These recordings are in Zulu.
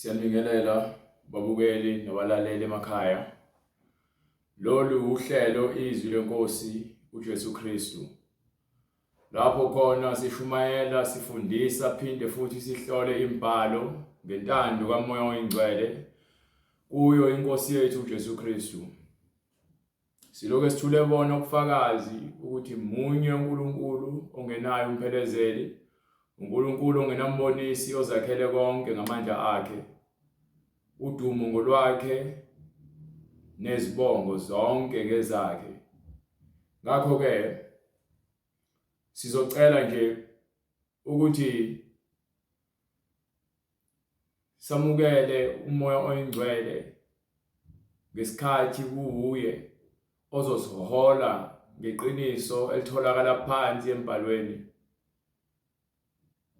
Siyanibingelela babukeli nabalaleli emakhaya. Lolu uhlelo izwi lenkosi uJesu Kristu. Lapho khona sishumayela, sifundisa phinde futhi sihlole imibhalo ngentando kaMoya oyiNgcwele kuyo inkosi yethu uJesu Kristu. Silokhu sithule bona ubufakazi ukuthi munye uNkulunkulu ongenayo umphelezeli, uNkulunkulu ongenambonisi ozakhele konke ngamandla akhe. Udumo ngolwakhe nezibongo zonke ngezakhe. Ngakho-ke sizocela nje ukuthi Samukele uMoya oyiNgcwele ngesikhathi kuwuye ozosihola ngeqiniso elitholakala phansi embhalweni.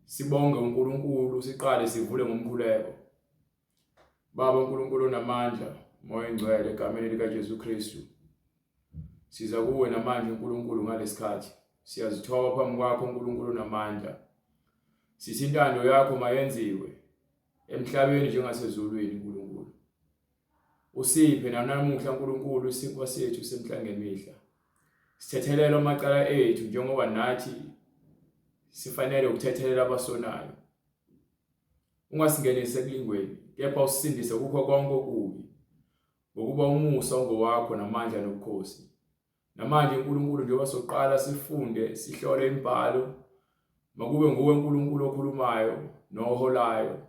Sibonge uNkulunkulu siqale sivule ngomkhuleko. Baba uNkulunkulu onamandla, Moya oyiNgcwele egameni likaJesu Kristu. Siza kuwe namanje uNkulunkulu ngalesikhathi. Siyazithoba phambi kwakho uNkulunkulu onamandla. Sithi intando yakho mayenziwe emhlabeni njengasezulwini uNkulunkulu. Usiphe nanamuhla uNkulunkulu isinkwa sethu semhla ngemihla. Sithethelele amacala ethu njengoba nathi sifanele ukuthethelela abasonayo. Ungasingenisi ekulingweni, kepha usisindise kukho konke okubi. Ngokuba umusa ungowakho namandla nobukhosi. Namanje uNkulunkulu njengoba soqala sifunde sihlole imibhalo, makube nguwe uNkulunkulu okhulumayo noholayo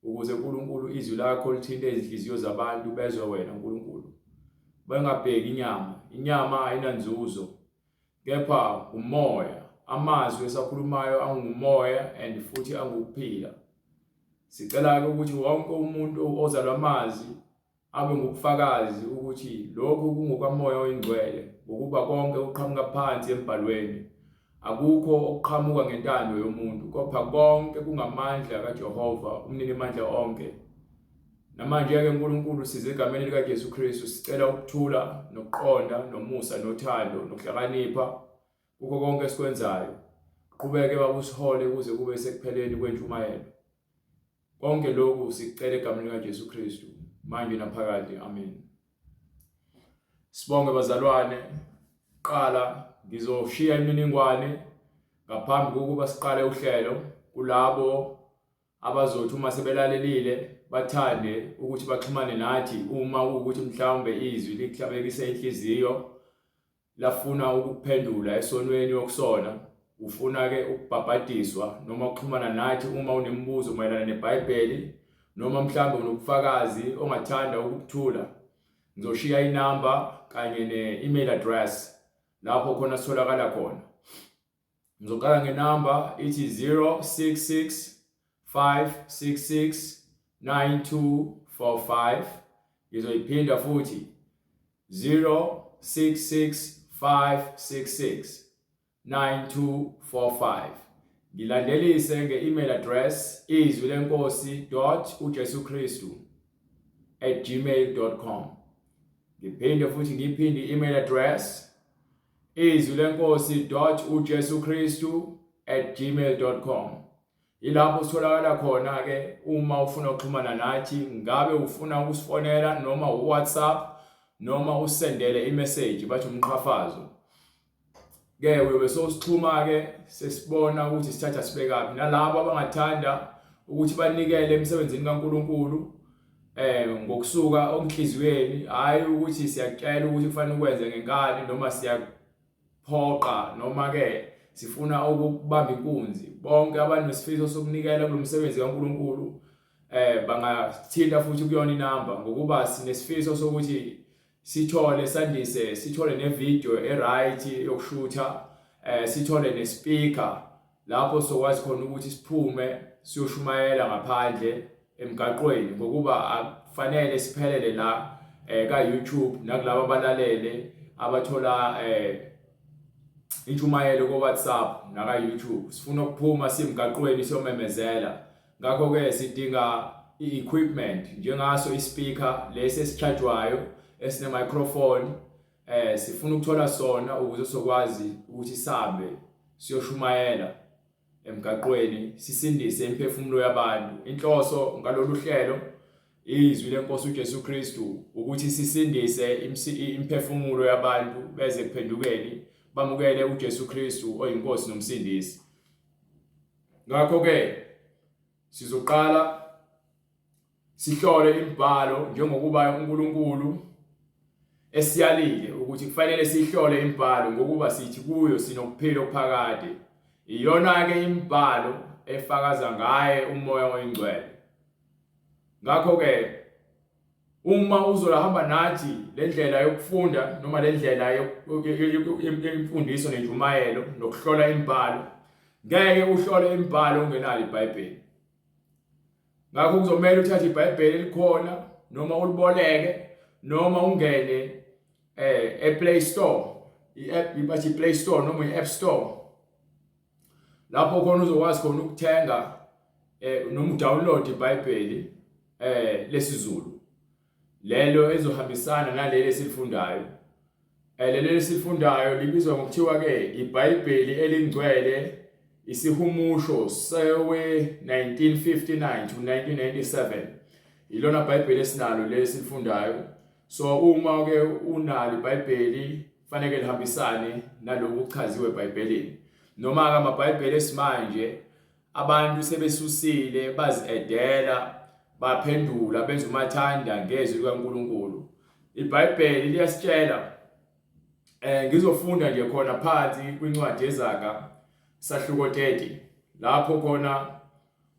ukuze uNkulunkulu izwi lakho lithinte izinhliziyo zabantu bezwe wena uNkulunkulu. Bengabheki inyama, inyama ayinanzuzo kepha umoya. Amazwi esakhulumayo angumoya and futhi angukuphila. Sicela-ke ukuthi wonke umuntu ozalwa amazi abe ngubufakazi ukuthi lokhu kungokaMoya oyiNgcwele, ngokuba konke kuqhamuka phansi embhalweni. Akukho okuqhamuka ngentando yomuntu, kodwa konke kungamandla kaJehova, umninimandla onke. Namanje-ke uNkulunkulu size egameni likaJesu Kristu sicela ukuthula nokuqonda nomusa nothando nokuhlakanipha kukho konke esikwenzayo. Qhubeke baba usihole kuze kube sekupheleni kwentshumayelo. Konke lokhu sikucela egameni likaJesu Kristu manje naphakade. Amen. Sibonge bazalwane. Qala ngizoshiya imininingwane ngaphambi kokuba siqale uhlelo kulabo abazothi uma sebelalelile bathande ukuthi baxhumane nathi uma kuwukuthi mhlawumbe izwi likuhlabekise inhliziyo lafuna ukukuphendula esonweni okusona, ufuna-ke ukubhabhadiswa noma ukuxhumana nathi uma unemibuzo mayelana neBhayibheli noma mhlawumbe unobufakazi ongathanda ukubuthula, ngizoshiya inamba kanye ne-email address lapho khona sitholakala khona. Ngizoqala ngenamba ithi 066 566 9245. Ngizoyiphinda futhi 066 566 9245. Ngilandelise nge-email address izwi lenkosi dot uJesu Kristu at gmail.com. Ngiphinde futhi ngiphinde i-email address izwi lenkosi dot uJesu Kristu at gmail.com. Yilapho sitholakala khona ke uma ufuna ukuxhumana nathi, ngabe ufuna ukusifonela noma uWhatsApp noma usendele imessage bathi umqhafazo. Ke uyobe sowusixhuma ke sesibona ukuthi sithatha sibekaphi nalabo abangathanda ukuthi banikele emsebenzini kaNkuluNkulu eh ngokusuka onhliziyweni hayi ukuthi siyakutshela ukuthi kufanele ukwenze ngenkani noma siyakuphoqa noma ke sifuna ukubamba inkunzi bonke abanesifiso sokunikela kulomsebenzi kaNkuluNkulu eh bangathinta futhi kuyona inamba ngokuba sinesifiso sokuthi sithole sandise sithole nevideo e-right yokushutha eh sithole nespeaker lapho sokwazi khona ukuthi siphume siyoshumayela ngaphandle emgaqweni ngokuba akufanele siphelele la eh ka YouTube nakulabo abalalele abathola eh intshumayelo ko WhatsApp naka YouTube sifuna ukuphuma simgaqweni siyomemezela. Ngakho-ke sidinga i-equipment njengaso i-speaker lesi esichajwayo esine-microphone eh sifuna ukuthola sona ukuze sokwazi ukuthi sihambe siyoshumayela. emgaqweni sisindise imiphefumulo yabantu. Inhloso ngalolu hlelo izwi lenkosi uJesu Kristu ukuthi sisindise imiphefumulo yabantu beze kuphendukeni bamukele uJesu Kristu oyinkosi nomsindisi. Ngakho ke sizoqala sihlole imibhalo njengokuba uNkulunkulu esiyalile ukuthi kufanele sihlole imibhalo ngokuba sithi kuyo sinokuphila okuphakade. Iyona-ke imibhalo efakaza ngaye uMoya oyiNgcwele. Ngakho-ke uma uzohamba nathi le ndlela yokufunda noma le ndlela yemfundiso nentshumayelo nokuhlola imibhalo, ngeke uhlole imibhalo ungenalo iBhayibheli. Ngakho kuzomela uthathe iBhayibheli elikhona noma uliboleke noma ungene eh e-Play Store, i-app bathi i-Play Store noma i-App Store lapho khona uzokwazi khona ukuthenga eh noma udownload iBhayibheli eh lesiZulu lelo ezohambisana naleli esilifundayo. Eh, leli esifundayo libizwa ngokuthiwa ke iBhayibheli elingcwele isihumusho sewe 1959 to 1997. Ilona Bhayibheli esinalo lesi lifundayo. So uma ke unalo iBhayibheli fanele lihambisane naloku kuchaziwe eBhayibhelini. Noma ke amaBhayibheli esimanje Abantu sebesusile bazi-edela baphendula benza umathanda ngezwi likaNkulunkulu. IBhayibheli liyasitshela eh ngizofunda nje khona phansi kwincwadi yeZaga sahluko 30 lapho khona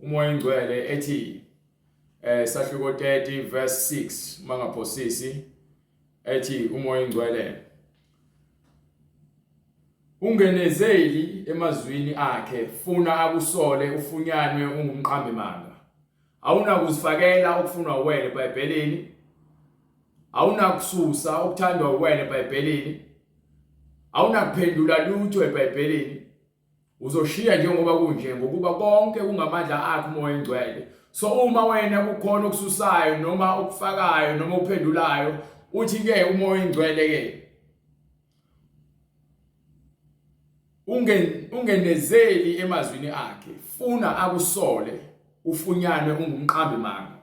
uMoya oNgcwele ethi eh sahluko 30 verse 6 mangaphosisi ethi uMoya oNgcwele Ungenezeli emazwini akhe funa akusole ufunyanwe ungumqambi manga. Awunakuzifakela okufunwa uwena eBhayibhelini. Awunakususa okuthandwa uwena eBhayibhelini. Awunakuphendula lutho eBhayibhelini. Uzoshiya njengoba kunje ngokuba konke kungamandla akhe uMoya oNgcwele. So uma wena kukhona okususayo noma okufakayo noma okuphendulayo uthi ke uMoya oNgcwele ke ungenezeli emazwini akhe funa akusole ufunyanwe ungumqambi manga.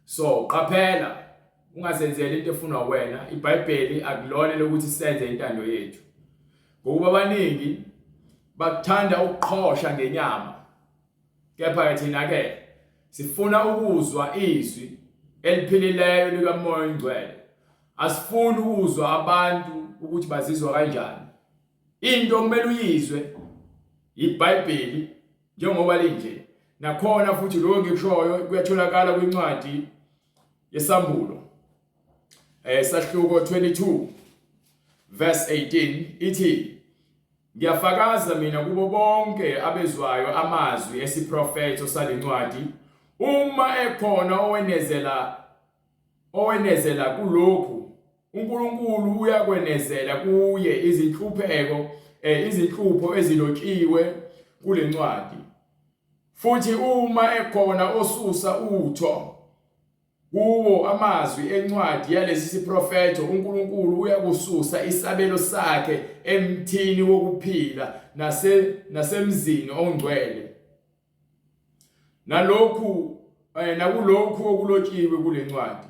So qaphela ungazenzeli into efunwa wena. IBhayibheli akulona lokuthi senze intando yethu. Ngokuba abaningi bakuthanda ukuqhosha ngenyama. Kepha ke thina ke sifuna ukuzwa izwi eliphilileyo likaMoya oNgcwele. Asifuni ukuzwa abantu ukuthi bazizwa kanjani. Into okumele uyizwe iBhayibheli njengoba linje. Nakhona futhi lokho ngikushoyo kuyatholakala kwincwadi yeSambulo. Eh sahluko 22 verse 18 ithi Ngiyafakaza mina kubo bonke abezwayo amazwi esiprofetho salencwadi uma ekhona owenezela owenezela kulokhu uNkulunkulu uyakwenezela kuye izinhlupheko eh, izinhlupho ezilotshiwe kulencwadi futhi uma ekhona osusa utho Kuwo amazwi encwadi yalesi siprofetho, uNkulunkulu uyakususa isabelo sakhe emthini wokuphila nase nasemzini ongcwele. Nalokhu eh, nakulokhu okulotshiwe kulencwadi.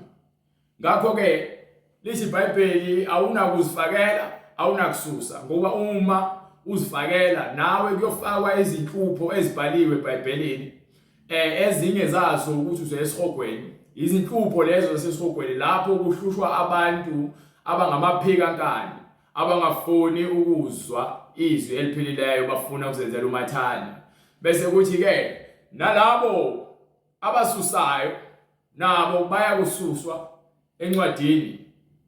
Ngakho-ke lithi iBhayibheli awunakuzifakela, awunakususa ngoba uma uzifakela nawe kuyofakwa izinhlupho ezibhaliwe eBhayibhelini. Eh ezinye zazo ukuthi uzoya esihogweni. Izinhlupho lezo zasesihogweni lapho kuhlushwa abantu abangamaphikankani abangafuni ukuzwa izwi eliphilileyo bafuna ukuzenzela umathanda. Bese kuthi ke nalabo abasusayo nabo bayakususwa encwadini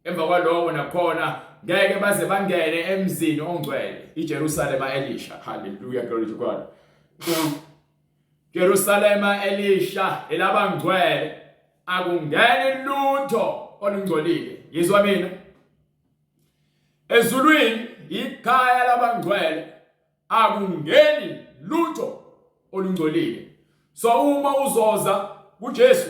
emva kwaloko nakhona ngeke baze bangene emzini ongcwele iJerusalema elisha. Haleluya, glory to God. Jerusalema elisha elabangcwele akungeni lutho olungcolile. Yizwa mina, ezulwini ikhaya labangcwele akungeni lutho olungcolile. So uma uzoza kuJesu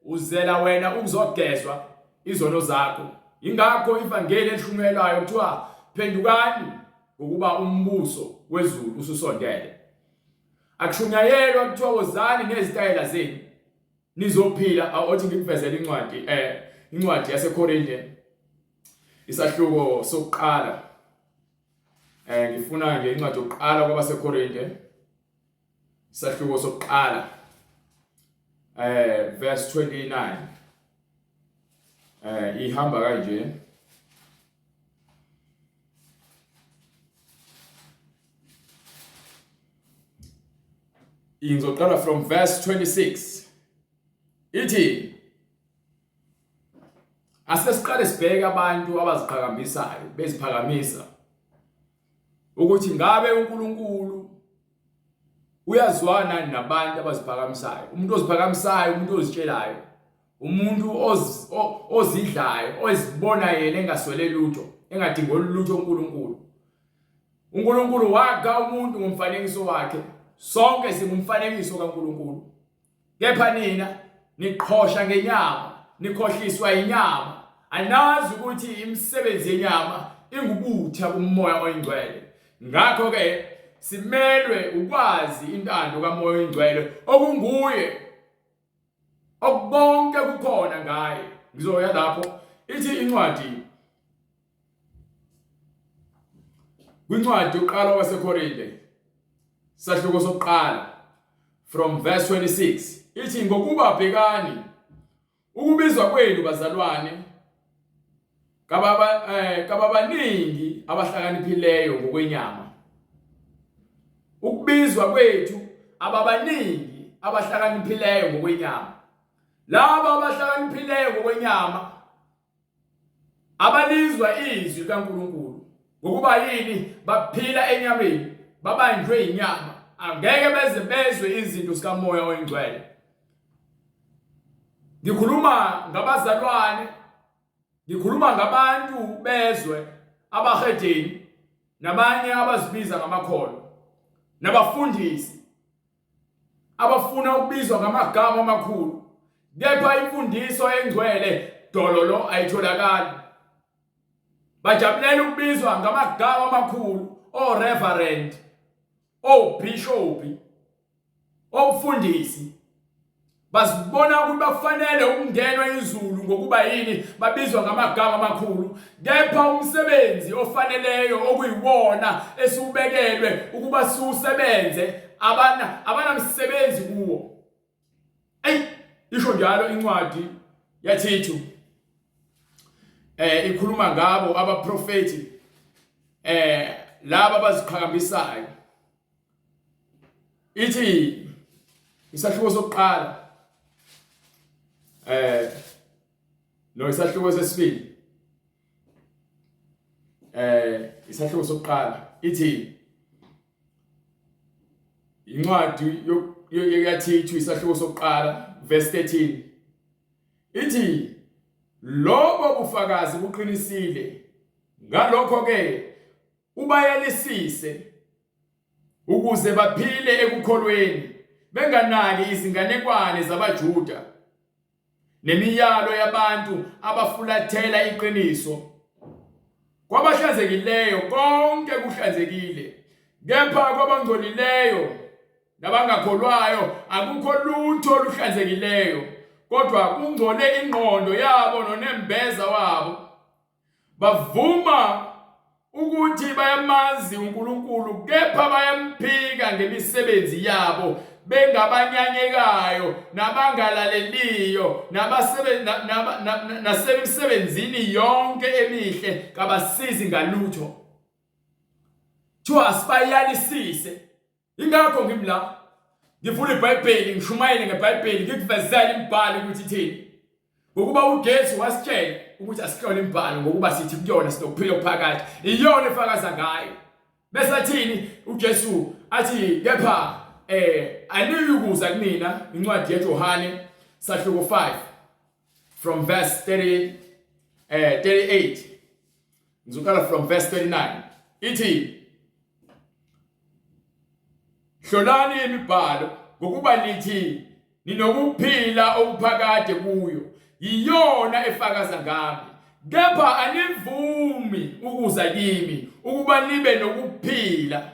uzela wena ukuzogezwa izono zakho. Ingakho ivangeli elishunyelwayo kuthiwa phendukani ngokuba umbuso wezulu ususondele. Akushunyayelwa kuthiwa wozani nezitayela zenu nizophila. Othi ngikuvezele incwadi incwadi yaseKorinte isahluko sokuqala. Ngifuna nje incwadi yokuqala kwabaseKorinte isahluko sokuqala verse 29 ihamba kanje. Ngizoqala from verse 26. Ithi asike siqale sibheke abantu abaziqhakambisayo beziphakamisa ukuthi ngabe uNkulunkulu uyazwana nabantu abaziphakamisayo. Umuntu oziphakamisayo, umuntu ozitshelayo, umuntu ozidlayo, ozibona yena engaswele lutho, engadingi olutho uNkulunkulu. uNkulunkulu wakha umuntu ngomfanekiso wakhe, sonke singumfanekiso kaNkulunkulu. Kepha nina niqhosha ngenyama, nikhohliswa inyama. Anazi ukuthi imisebenzi yenyama ingubutha kuMoya oyiNgcwele. Ngakho-ke simelwe ukwazi intando kaMoya oyiNgcwele okunguye okubonke kukhona ngaye. Ngizoya lapho ithi incwadi kwincwadi yokuqala kwaseKorinte sahluko sokuqala from verse 26 ithi, ngokuba bhekani ukubizwa kwenu bazalwane kababaningi abahlakaniphileyo ngokwenyama. Ukubizwa kwethu ababaningi abahlakaniphileyo ngokwenyama. Laba abahlakaniphileyo ngokwenyama abalizwa izwi likaNkulunkulu ngokuba yini? Baphila enyameni, babanjwe inyama, angeke beze bezwe izinto zikaMoya oyiNgcwele. Ngikhuluma ngabazalwane, ngikhuluma ngabantu bezwe, abahedeni nabanye abazibiza ngamakholwa nabafundisi abafuna ukubizwa ngamagama amakhulu, kepha imfundiso engcwele dololo ayitholakali. Bajabulela ukubizwa ngamagama amakhulu, o-reverend, obhishobhi, omfundisi. Bazibona ukuthi bafanele ukungenwa izulu ngokuba yini? Babizwa ngamagama amakhulu, kepha umsebenzi ofaneleyo okuyiwona esiwubekelwe ukuba siwusebenze abanamsebenzi kuwo. Ey, isho njalo incwadi yaThithu. Ikhuluma ngabo abaprofeti laba abaziqhakambisayo. Ithi isahluko sokuqala no isahluko sesibili isahluko sokuqala ithi incwadi yaThithu isahluko sokuqala verse 13 ithi lobo bufakazi buqinisile, ngalokho ke ubayalisise ukuze baphile ekukholweni, benganaki izinganekwane zabaJuda nemiyalo yabantu abafulathela iqiniso. Kwabahlanzekileyo konke kuhlanzekile, kepha kwabangcolileyo nabangakholwayo akukho lutho oluhlanzekileyo, kodwa kungcole ingqondo yabo nonembeza wabo. Bavuma ukuthi bayamazi uNkulunkulu, kepha bayamphika ngemisebenzi yabo, bengabanyanyekayo nabangalaleliyo nasemisebenzini yonke emihle kabasizi ngalutho. Kuthiwa asibayalisise. Ingakho ngimi la ngivula iBhayibheli, ngishumayele ngeBhayibheli, ngikuvezele imibhalo ukuthi ithini. Ngokuba uJesu wasitshela ukuthi asihlole imibhalo ngokuba sithi kuyona sinokuphila okuphakade. Iyona efakaza ngayo. Bese athini uJesu? Athi kepha aniyukuza kumina, incwadi yeJohane sahluko 5 from verse 30 38. Ngizoqala from verse 39. Ithi hlolani imibhalo ngokuba nithi ninokuphila okuphakade kuyo, yiyona efakaza ngami, kepha anivumi ukuza kimi ukuba nibe nokuphila.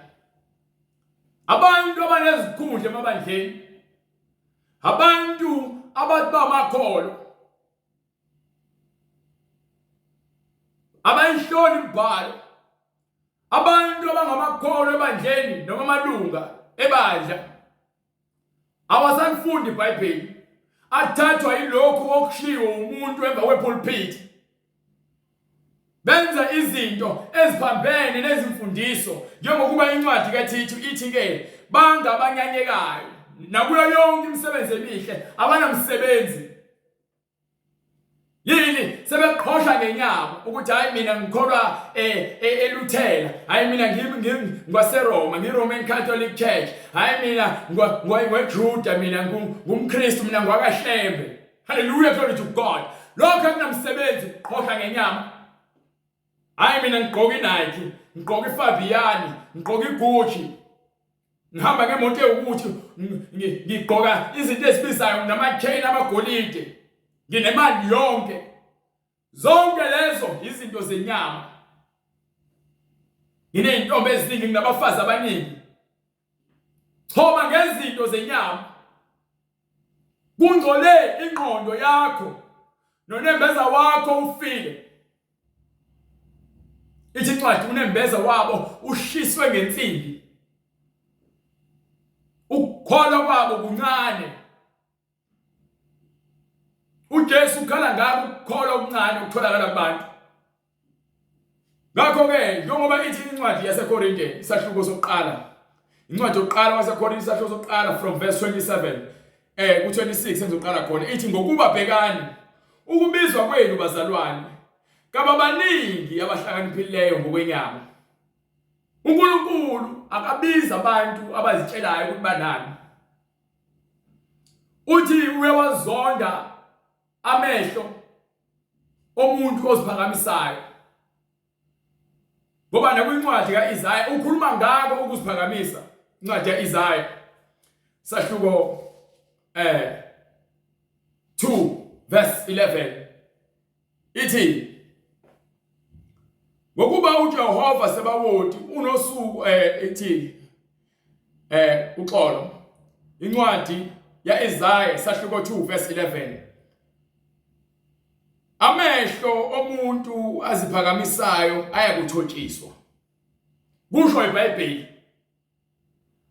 Abantu abanezikhundla emabandleni, abantu abathi bamakholwa, abayihloli imibhalo, abantu abangamakholwa ebandleni noma amalunga ebandla awasalifundi iBhayibheli, athathwa yilokhu okushiwo umuntu emva kwepulpit. Benza izinto eziphambene nezimfundiso, njengokuba incwadi kaThithu ithi-ke bangabanyanyekayo nakuyo yonke imisebenzi emihle abanamsebenzi. Yini sebeqhosha ngenyama ukuthi hayi mina ngikholwa eh, eh, eLuthela, hayi mina ngwaseRoma, ngiRoman Catholic Church, hayi mina ngwaJuda, mina ngumKristu, mina ngwakaShembe. Hallelujah, glory to God. Lokho akunamsebenzi ukuqhosha ngenyama. Hayi mina ngigqoka iNike, ngigqoka iFabiani, ngigqoka iGucci. Ngihamba ngemoto ewukuthi ngigqoka izinto ezibizayo nama-chain amagolide. Nginemali yonke. Zonke lezo izinto zenyama. Nginey'ntombi eziningi, nginabafazi abaningi. Choma ngezinto zenyama. Kungcole ingqondo yakho nonembeza wakho ufile. Ithi incwadi unembeza wabo ushiswe ngensimbi. Ukukholwa kwabo kuncane. uJesu ukhala ngako ukukholwa okuncane okutholakala kubantu. Ngakho-ke njengoba ithi incwadi yaseKorinte isahluko sokuqala, incwadi yokuqala waseKorinte isahluko sokuqala from verse 27 ku-26 engizoqala khona, ithi ngokuba bhekani ukubizwa kwenu bazalwane kababaningi abahlakaniphileyo ngokwenyama. uNkulunkulu akabizi abantu abazitshelayo ukuthi banani. Uthi uyawazonda amehlo omuntu oziphakamisayo. Ngoba nakwincwadi kaIsaya ukhuluma ngako ukuziphakamisa. Incwadi kaIsaya sahluko 2 verse 11 ithi ngokuba uJehova sebawoti unosuku ithi uxolo incwadi yaIsaya sahluko 2 verse 11 amehlo omuntu aziphakamisayo ayakuthotshiswa, kusho iBhayibheli.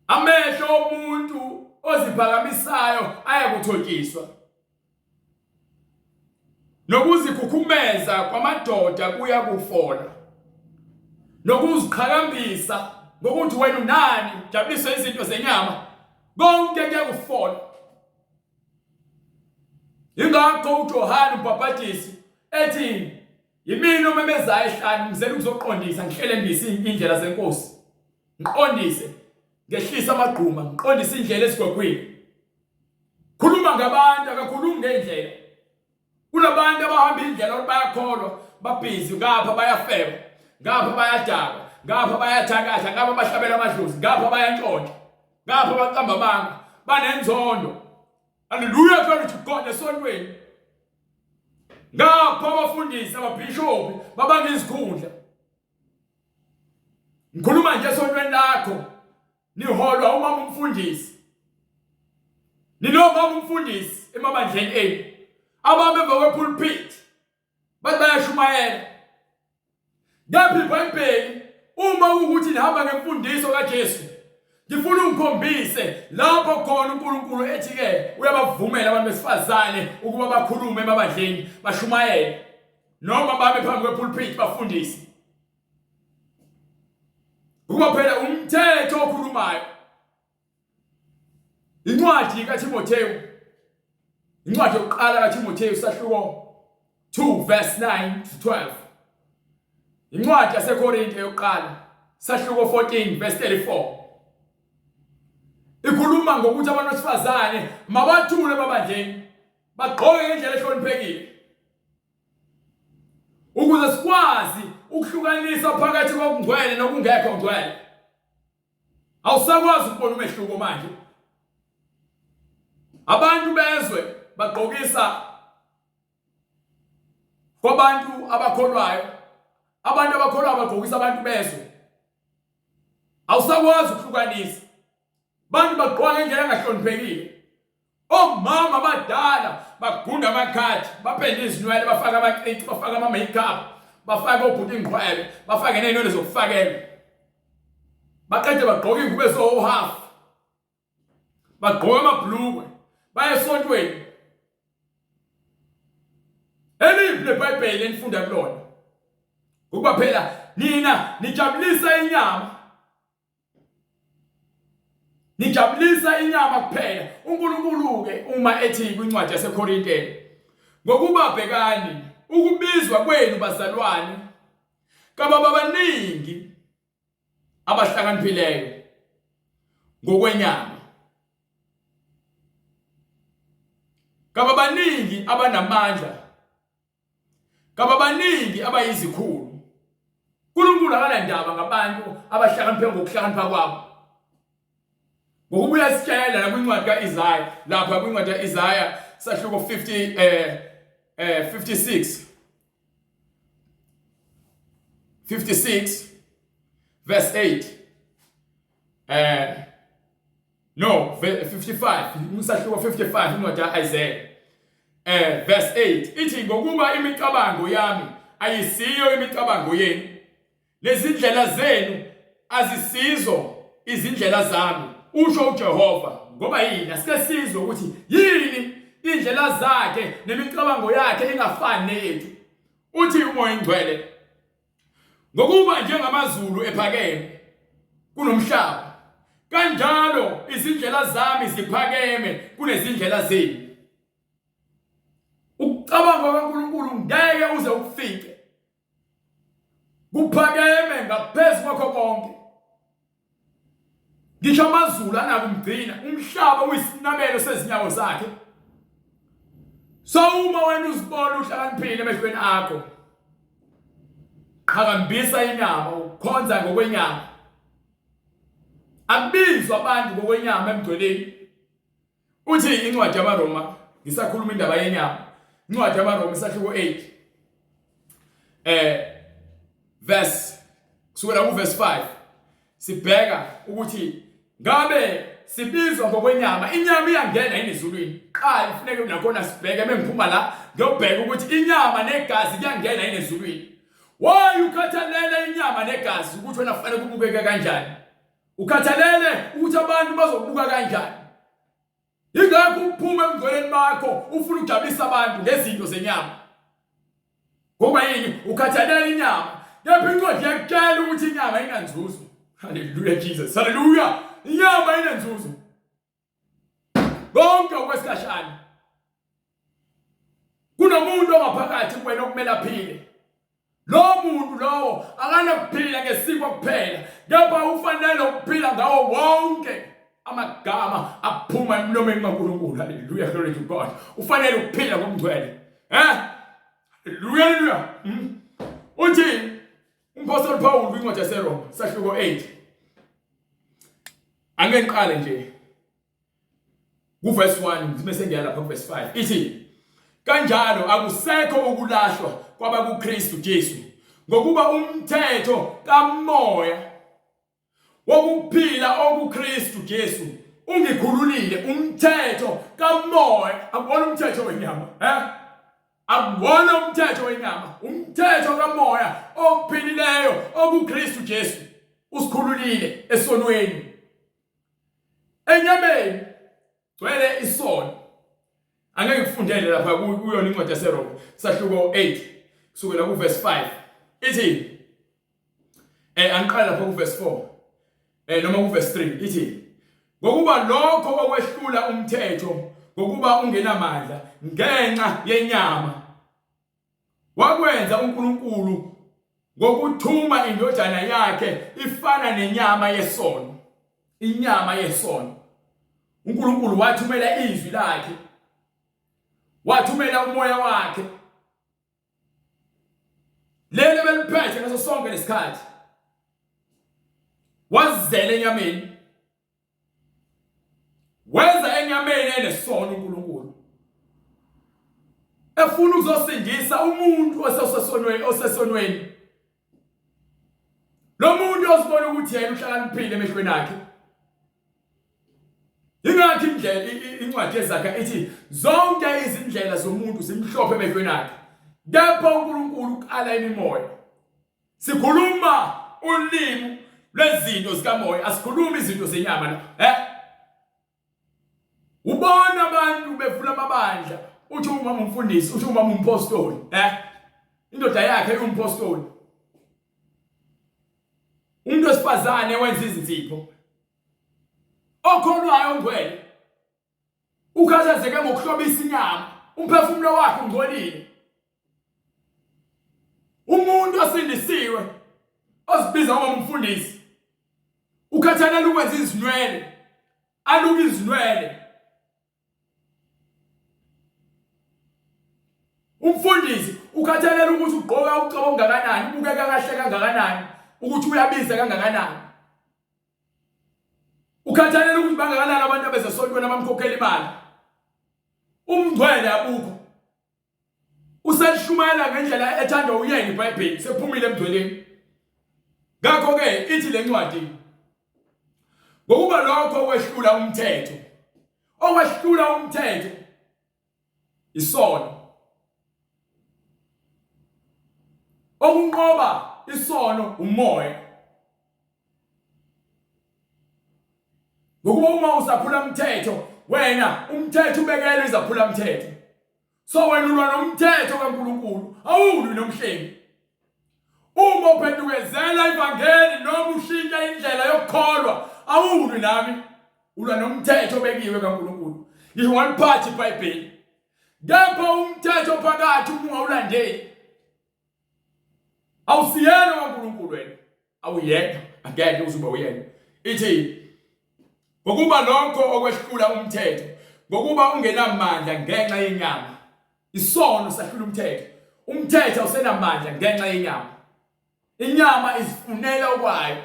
Amehlo omuntu oziphakamisayo ayakuthotshiswa, nokuzikhukhumeza kwamadoda kuyakufola, nokuziqhakambisa ngokuthi wena unani, jabuliswe izinto zenyama, konke kuyakufola. Ingakho uJohane umbhabhadisi ethi yimina omemezayo ehlane, ngizela ukuzoqondisa, ngihlelembise indlela zenkosi, ngiqondise, ngehlise amagquma, ngiqondise indlela esigwegwini. Khuluma ngabantu, akakhulumi ngendlela. Kunabantu abahamba indlela ukuthi bayakholwa, babhizi ngapha bayafeba, ngapha bayadakwa, ngapha bayathakatha, ngapha bahlabela amadlozi, ngapha bayantshontsha, ngapha baqamba amanga, banenzondo. Hallelujah, glory to God esontweni. Ngapha abafundisi, ababhishobhi babanga izikhundla. Ngikhuluma nje esontweni lakho, niholwa umama umfundisi. Ninomama umfundisi emabandleni enu. Abame emva kwepulpit bathi bayashumayela. Kepha iBhayibheli uma ukuthi nihamba ngemfundiso kaJesu, ngifuna ungikhombise lapho khona uNkulunkulu ethi-ke uyabavumela abantu besifazane ukuba bakhulume emabandleni, bashumayele noma bame phambi kwepulpit bafundise. Ukuba phela umthetho okhulumayo. Incwadi kaThimothewu, incwadi yokuqala kaThimothewu sahluko 2 verse 9 to 12. Incwadi yaseKorinte yokuqala sahluko 14 verse 34. Ikhuluma ngokuthi abantu besifazane mabathule emabandleni, bagqoke ngendlela ehloniphekile. Ukuze sikwazi ukuhlukanisa phakathi kokungcwele nokungekho ngcwele. Awusakwazi ukubona umehluko manje. Abantu bezwe bagqokisa kwabantu abakholwayo, abantu abakholwayo bagqokisa abantu bezwe. Awusakwazi ukuhlukanisa. Bantu bagqoka ngendlela engahloniphekile. Omama abadala bagunda amakhadi, bapende izinwele, bafake amacici, bafake ama-makeup, bafake obhuti ingqwele, bafake ney'nwele zokufakela. Baqede bagqoke iy'ngubo eziwohafu. Bagqoke amabhlukwe, baye esontweni. Eliphi leBhayibheli enifunda kulona? Ngokuba phela nina nijabulisa inyama. Nijabulisa inyama kuphela. UNkulunkulu-ke uma ethi kwincwadi yaseKorinte, ngokuba bhekani ukubizwa kwenu bazalwane kababa baningi abahlakaniphileyo ngokwenyama kababaningi abanamandla Kababaningi abayizikhulu. uNkulunkulu akanandaba ngabantu abahlakaniphe ngokuhlakanipha kwabo. Ngokuba uyasitshela la kwincwadi kaIsaya, lapha kwincwadi kaIsaya sahluko 50 56 56 verse 8 no 55 usahluko 55 incwadi kaIsaiah verse 8 ithi ngokuba imicabango yami ayisiyo imicabango yenu nezindlela zenu azisizo izindlela zami usho uJehova. Ngoba yini? Asike sizwe ukuthi yini indlela zakhe nemicabango yakhe ingafani neyethu. Uthi uMoya Ingcwele, ngokuba njengamazulu ephakeme kunomhlaba, kanjalo izindlela zami ziphakeme kunezindlela zenu. Ukucabanga kwaNkulunkulu ngeke uze ukufike, kuphakeme ngaphezu kwakho konke. Ngisho amazulu anakumgcina, umhlaba uyisinabelo sezinyawo zakhe. So uma wena uzibona uhlakaniphile emehlweni akho, qhakambisa inyama, ukhonza ngokwenyama. Akubizwa abantu ngokwenyama emgcweleni. Uthi incwadi yamaRoma, ngisakhuluma indaba yenyama, incwadi yamaRoma isahluko 8 verse kusukela ku verse 5 sibheka ukuthi ngabe sibizwa ngokwenyama, inyama iyangena yini ezulwini? Qala ifuneke nakhona sibheke, mengiphuma la ngiyobheka ukuthi inyama negazi kuyangena yini ezulwini. Why ukhathalele inyama negazi ukuthi wena kufanele kubukeke kanjani? Ukhathalele ukuthi abantu bazokubuka kanjani? Ingakho uphuma ebungcweleni bakho ufuna ukujabulisa abantu ngezinto zenyama. Ngoba yini? Ukhathalela inyama. Kepha incwadi iyakutshela ukuthi inyama inanzuzo. Hallelujah Jesus. Hallelujah. Inyama inenzuzo. Konke okwesikhashana. Kunomuntu ongaphakathi kuwena okumele aphile. Lo muntu lowo akanakuphila ngesiko kuphela, kepha ufanele ukuphila ngawo wonke amagama aphuma emlomeni kaNkulunkulu. Hallelujah, glory to God. Ufanele ukuphila ngokungcwele. Eh? Hallelujah, hallelujah. Uthi uMpostoli Paul kwincwadi yaseRoma, sahluko 8. Angeke ngiqale nje kuverse 1 ngime sengiya lapha kuverse 5 ithi kanjalo akusekho ukulahlwa kwabakuKristu Jesu, ngokuba umthetho kamoya wokuphila okuKristu Jesu ungikhululile. Umthetho kamoya akuwona umthetho wenyama, akuwona umthetho wenyama, umthetho kamoya ophilileyo okuKristu Jesu usikhululile esonweni. Enyameni gcwele isono. Angeke ngikufundele lapha kuyona incwadi yaseRoma sahluko 8 kusukela kuverse 5 ithi angiqale lapha kuverse 4 noma kuverse 3 ithi ngokuba lokho okwehlula umthetho ngokuba ungenamandla ngenxa yenyama Wakwenza uNkulunkulu ngokuthuma indodana yakhe ifana nenyama yesono. Inyama yesono. uNkulunkulu wathumela izwi lakhe. Wathumela umoya wakhe. Lelo beliphethe ngaso sonke lesikhathi. Wazela enyameni. Wenza enyameni enesono uNkulunkulu. Efuna ukuzosindisa umuntu osesonweni, osesonweni. Lo muntu ozibona ukuthi yena uhlakaniphile emehlweni akhe. Ingakho indlela incwadi yezakha ithi zonke izindlela zomuntu zimhlophe emehlweni akhe. Kepha uNkulunkulu ukala imimoya. Sikhuluma ulimi lwezinto zikamoya, asikhulumi izinto zenyama la. Eh? Ubona abantu bevula amabandla, uthi umama umfundisi, uthi umama umpostoli, eh? Indoda yakhe iwumpostoli. Umuntu wesifazane wenza izinzipho. Okholwayo ongcwele ukhathazeke ngokuhlobisa inyama, umphefumulo wakhe ungcolile. Umuntu osindisiwe ozibiza ngomfundisi ukhathalela ukwenza izinwele, aluke izinwele. Umfundisi ukhathalela ukuthi ugqoka ucebo kangakanani, ubukeka kahle kangakanani, ukuthi uyabiza kangakanani. Ukhathalela ukuthi bangakanani abantu abezesontweni abamkhokhela imali. Umngcwele abukho. Uselishumayela ngendlela ethandwa uyena iBhayibheli, sephumile emngcweleni. Ngakho-ke ithi le ncwadi ngokuba lokho okwehlula umthetho, okwehlula umthetho isono. Okunqoba isono umoya. Ngokuba uma usaphula umthetho wena umthetho ubekelwe izaphula umthetho. So wena ulwa nomthetho kaNkulunkulu, awulwi nomhlengi. Uma uphendukezela ivangeli noma ushintsha indlela yokukholwa, awulwi nami. Ulwa nomthetho obekiwe kaNkulunkulu. Ngisho ungaliphathi iBhayibheli. Kepha umthetho phakathi uma ungawulandeli awusiyena kaNkulunkulu wena. Awuyena, angeke uze ube uyena. Ithi ngokuba lokho okwehlula umthetho, ngokuba ungenamandla ngenxa yenyama. Isono sahlula umthetho. Umthetho awusenamandla ngenxa yenyama. Inyama izifunela okwayo.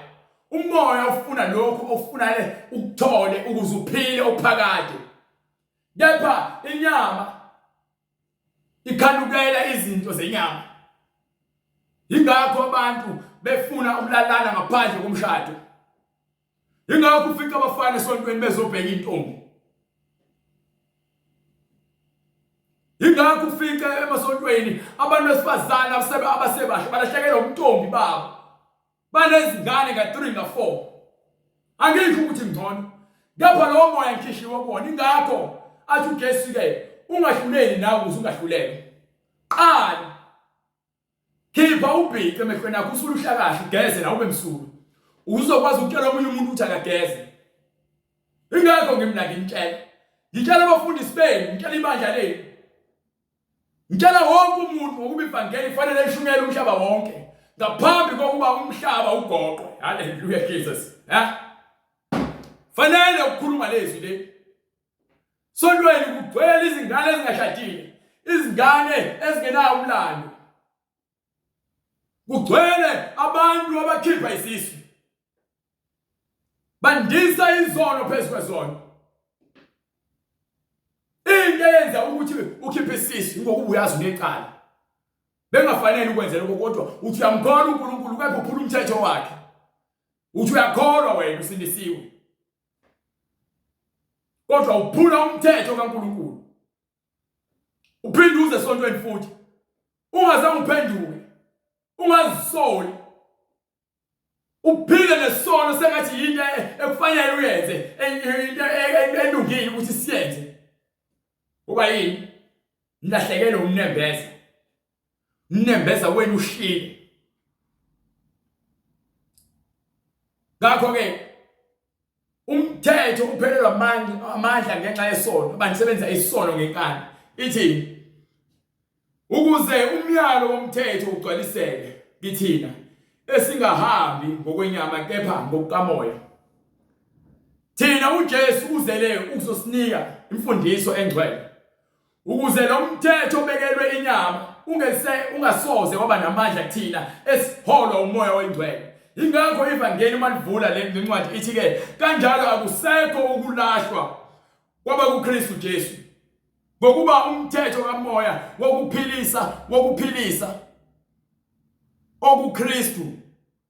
Umoya ufuna lokhu ofunale ukuthole ukuze uphile ophakade. Kepha inyama ikhanukela izinto zenyama. Yingakho abantu befuna ukulalana ngaphandle komshado. Yingakho ufica abafana esontweni bezobheka intombi. Yingakho ufice emasontweni abantu besifazane abasebasha balahlekelwa ubuntombi babo. Banezingane ka-3 ka-4. Angisho ukuthi ngcono. Kepha lowo moya ngikhishiwe kuwona. Ingakho athi uJesu ke ungahluleli nawe ukuze ungahlulelwa. Qala khipha ubhici emehlweni akho usule uhlakahle ugeze nawe ube msulwa. Uzokwazi ukutshela omunye umuntu ukuthi akageze. Ingakho ngimna nginitshela. Ngitshela abafundisi benu, ngitshela ibandla lenu. Ngitshela wonke umuntu ngokuba ivangeli kufanele lishunyayelwe umhlaba wonke ngaphambi kokuba umhlaba ugoqwe. Hallelujah Jesus. Ha? Fanele ukukhuluma lezwi le. Sontweni kugcwele izingane ezingashadile, izingane ezingenawo umlando. Kugcwele abantu abakhipha isisu. Bandisa izono phezu kwezono. Into eyenza ukuthi ukhiphe isisu ngokuba uyazi unecala. Bengafanele ukwenze lokho kodwa uthi uyamkholwa uNkulunkulu kepha uphula umthetho wakhe. Uthi uyakholwa wena usindisiwe. Kodwa uphula umthetho kaNkulunkulu. Uphinde uze esontweni futhi. Ungazange uphenduke. Ungazisoli. Uphile nesono sengathi yinto ekufanele uyenze, into elungile ukuthi siyenze. Uba yini? Nilahlekelwe unembeza. Unembeza wenu ushile. Ngakho ke umthetho uphelelwa amandla ngenxa yesono, abantu sebenza isono ngenkani. Ithi ukuze umyalo womthetho ugcwaliseke kithina esingahambi ngokwenyama kepha ngokukamoya. Thina uJesu uzele ukuzosinika imfundiso engcwele ukuze lo mthetho obekelwe inyama ungese ungasoze waba namandla kuthina esiholwa umoya oyingcwele. Ingakho ivangeli uma livula le ncwadi ithi ke kanjalo akusekho ukulahlwa kwaba kuKristu Jesu ngokuba umthetho kamoya wokuphilisa okuKristu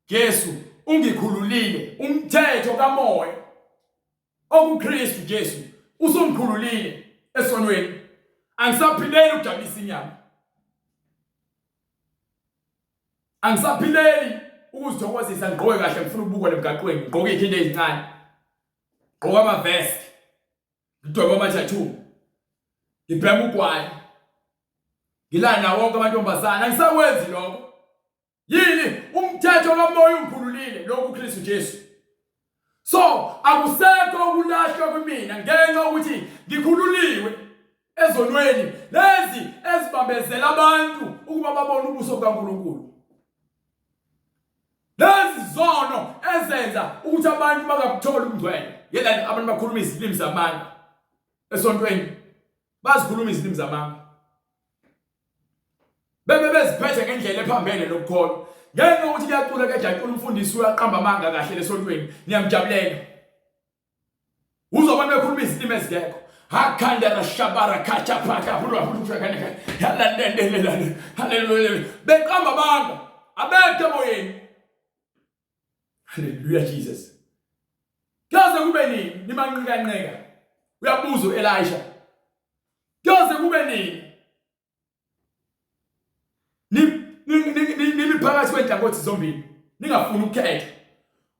Jesu ungikhululile. Umthetho kamoya okuKristu Jesu. Usungikhululile esonweni. Angisaphileli ukujabulisa inyama. Angisaphileli ukuzithokozisa ngigqoke kahle ngifuna ukubukwa lemgaqweni ngigqoke izinto ezincane. Gqoka ama vest. Ngidwebe ama tattoo. Ngibhema ugwayi. Ngilana nawo wonke amantombazana angisakwenzi lokho. Yini umthetho kamoya ungikhululile lokhu Kristu Jesu. So akusekho ukulahlwa kumina ngenxa ukuthi ngikhululiwe ezonweni lezi ezibambezela abantu ukuba babone ubuso bukaNkulunkulu. Lezi zono ezenza ukuthi abantu bangabutholi ubungcwele. Yelani abantu bakhuluma izilimi zamanga esontweni. Bazikhuluma izilimi zamanga. Bebe beziphethe ngendlela ephambene nokukholwa. Ngenxa yokuthi kuyacula kuyajatshula umfundisi uyaqamba amanga kahle lesontweni niyamjabulela. Uzwa abantu bekhuluma izilimi ezingekho. Hakhanda rashabara khacha phaka hulwa hulwa halalendelelale haleluya beqamba amanga abekho emoyeni. Haleluya Jesus. Kuyoze kube nini nimanqikanqika? Uyabuza uElisha. Kuyoze kube nini? Nimi phakathi kwenhlangothi zombili ningafuni ukukhetha.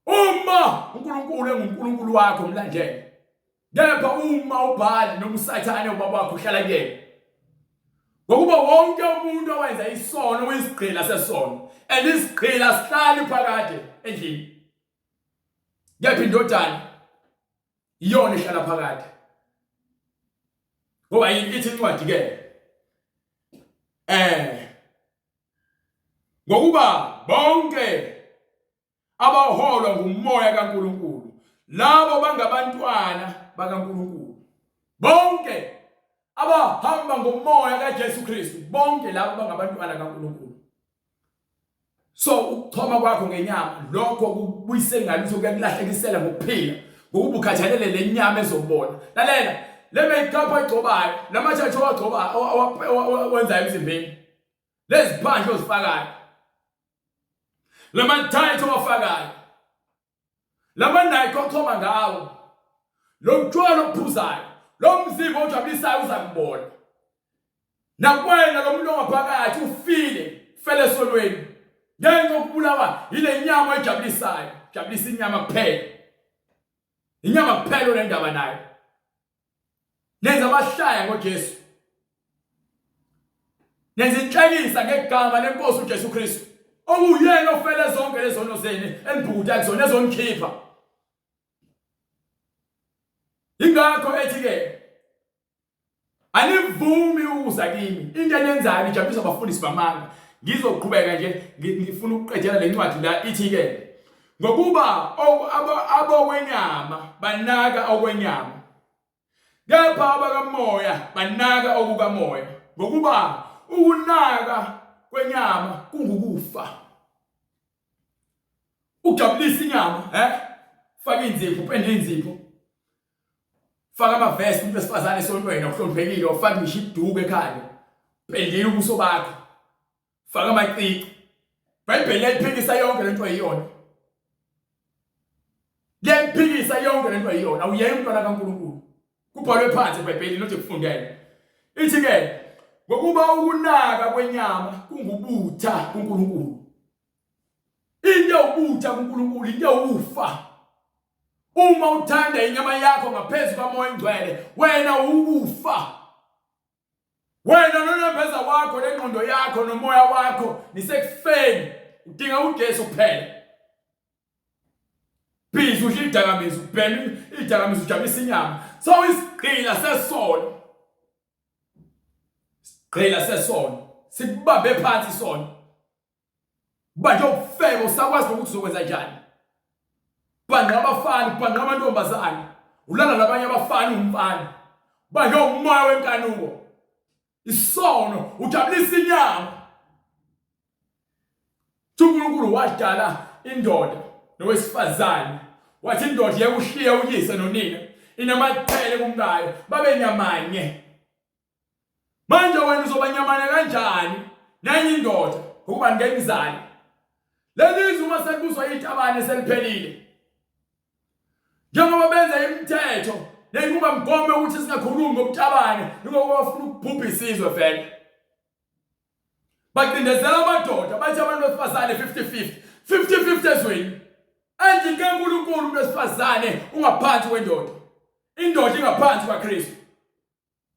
Uma uNkulunkulu enguNkulunkulu wakho mlandele. Kepha uma uBhali noma uSathane ubaba wakho uhlala kuyena. Ngokuba wonke umuntu owenza isono uyisigqila sesono, and isigqila sihlali phakade endlini. Kepha indodana iyona ehlala phakade. Ngoba ithi incwadi ke ngokuba bonke abaholwa ngumoya kaNkulunkulu labo bangabantwana bakaNkulunkulu bonke abahamba ngomoya kaJesu Kristu bonke labo bangabantwana kaNkulunkulu. So ukuchoma kwakho ngenyama lokho kubuyise ngalutho kuyakulahlekisela ngokuphila ngokuba ukhathalele le nyama ezobona. Lalela le makeup oyigcobayo lama-tattoo owagcobayo owenzayo emzimbeni leziphandle ozifakayo lama-tight owafakayo lama-nike ochoma ngawo lo mtshwala okuphuzayo lo mzimba ojabulisayo uza kubona nakwena lo muntu ongaphakathi ufile fele esonweni ngenxa yokubulawa yile nyama ejabulisayo jabulisa inyama kuphela inyama kuphela onendaba nayo. Nenza amahlaya ngoJesu. Nenza inhlekisa ngegama lenkosi uJesu Kristu. Okuyena ofele zonke lezono zenu enibhukuda kuzona ezonikhipha. Ingakho ethi ke anivumi ukuza kimi. Into enenzayo nijabulisa abafundisi bamanga. Ngizoqhubeka nje ngifuna ukuqedela lencwadi la ithi ke ngokuba abokwenyama banaka okwenyama kepha abakamoya banaka okukamoya ngokuba ukunaka kwenyama kungukufa. Ujabulisa inyama eh faka inzipho upende inzipho faka amavesi umuntu wesifazane esontweni okuhloniphekile ufaka ngisho iduku ekhanda pendile ubuso bakho faka amacici. Bhayibheli liyayiphikisa yonke lento eyiyona, liyayiphikisa yonke lento eyiyona. Awuyena umntwana kaNkulunkulu, kubhalwe phansi eBhayibhelini nothi kufundele. Ithi ke ngokuba ukunaka kwenyama kungubutha kuNkulunkulu. Into ewubutha kuNkulunkulu into ewufa. Uma uthanda inyama yakho ngaphezu kaMoya oNgcwele, wena uwukufa. Wena nonembeza wakho nengqondo yakho nomoya wakho nisekufeni, udinga uJesu kuphela. Busy udla idakamizwa, ubhema idakamizwa, ujabulisa inyama. So isigqila sesono. Isigqila sesono sikubambe phansi isono. Banjwe ubufebe usakwazi nokuthi uzokwenza njani. Bhanqa abafana, bhanqa amantombazane. Ulala nabanye abafana umfana. Banjwe umoya wenkanuko. Isono ujabulisa inyama. UNkulunkulu wadala indoda nowesifazane. Wathi indoda iyakushiya uyise nonina inamathele kumkayo babe nyamanye. Manje wena uzoba nyamane kanjani nenye indoda ngokuba ngenizale? Leli zwe uma selibuswa itabane seliphelile. Njengoba benza imithetho Nenqubamgomo yokuthi singakhulumi ngobutabane ingoba bafuna ukubhubhisa izwe vele. Bacindezela amadoda bathi abantu besifazane 50-50. 50-50 ezweni. Endlini kaNkulunkulu umuntu wesifazane ungaphansi kwendoda. Indoda ingaphansi kwaKristu.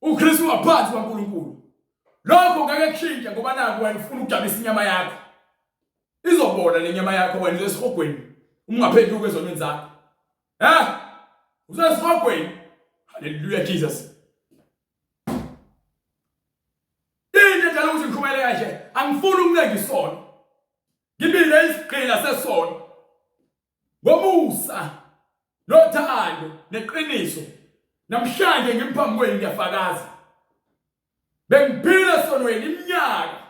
uKristu ungaphansi kwaNkulunkulu. Lokho ngeke kushintshe ngoba naku wena ufuna ukujabulisa inyama yakho. Izobola le nyama yakho wena uzesihogweni uma ungaphenduki ezonweni zakho. Eh? Uzesihogweni. Hallelujah Jesus. Into edala ukuthi ngikhumele kanje angifuni ukuncenga isono. Ngibile isigqila sesono. Ngomusa nothando neqiniso namhlanje ngiphambi kwenu ngiyafakaza. Bengiphila esonweni iminyaka.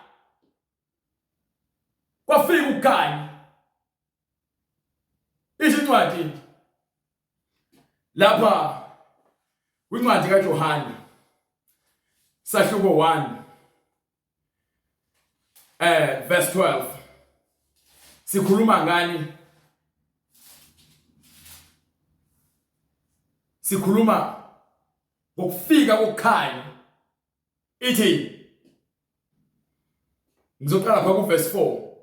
Kwafika ukukhanya. Isho incwadi lapha kwincwadi kaJohane sahluko 1 verse 12 sikhuluma ngani? Sikhuluma ngokufika kokukhanya. Ithi ngizoqala lapha ku verse 4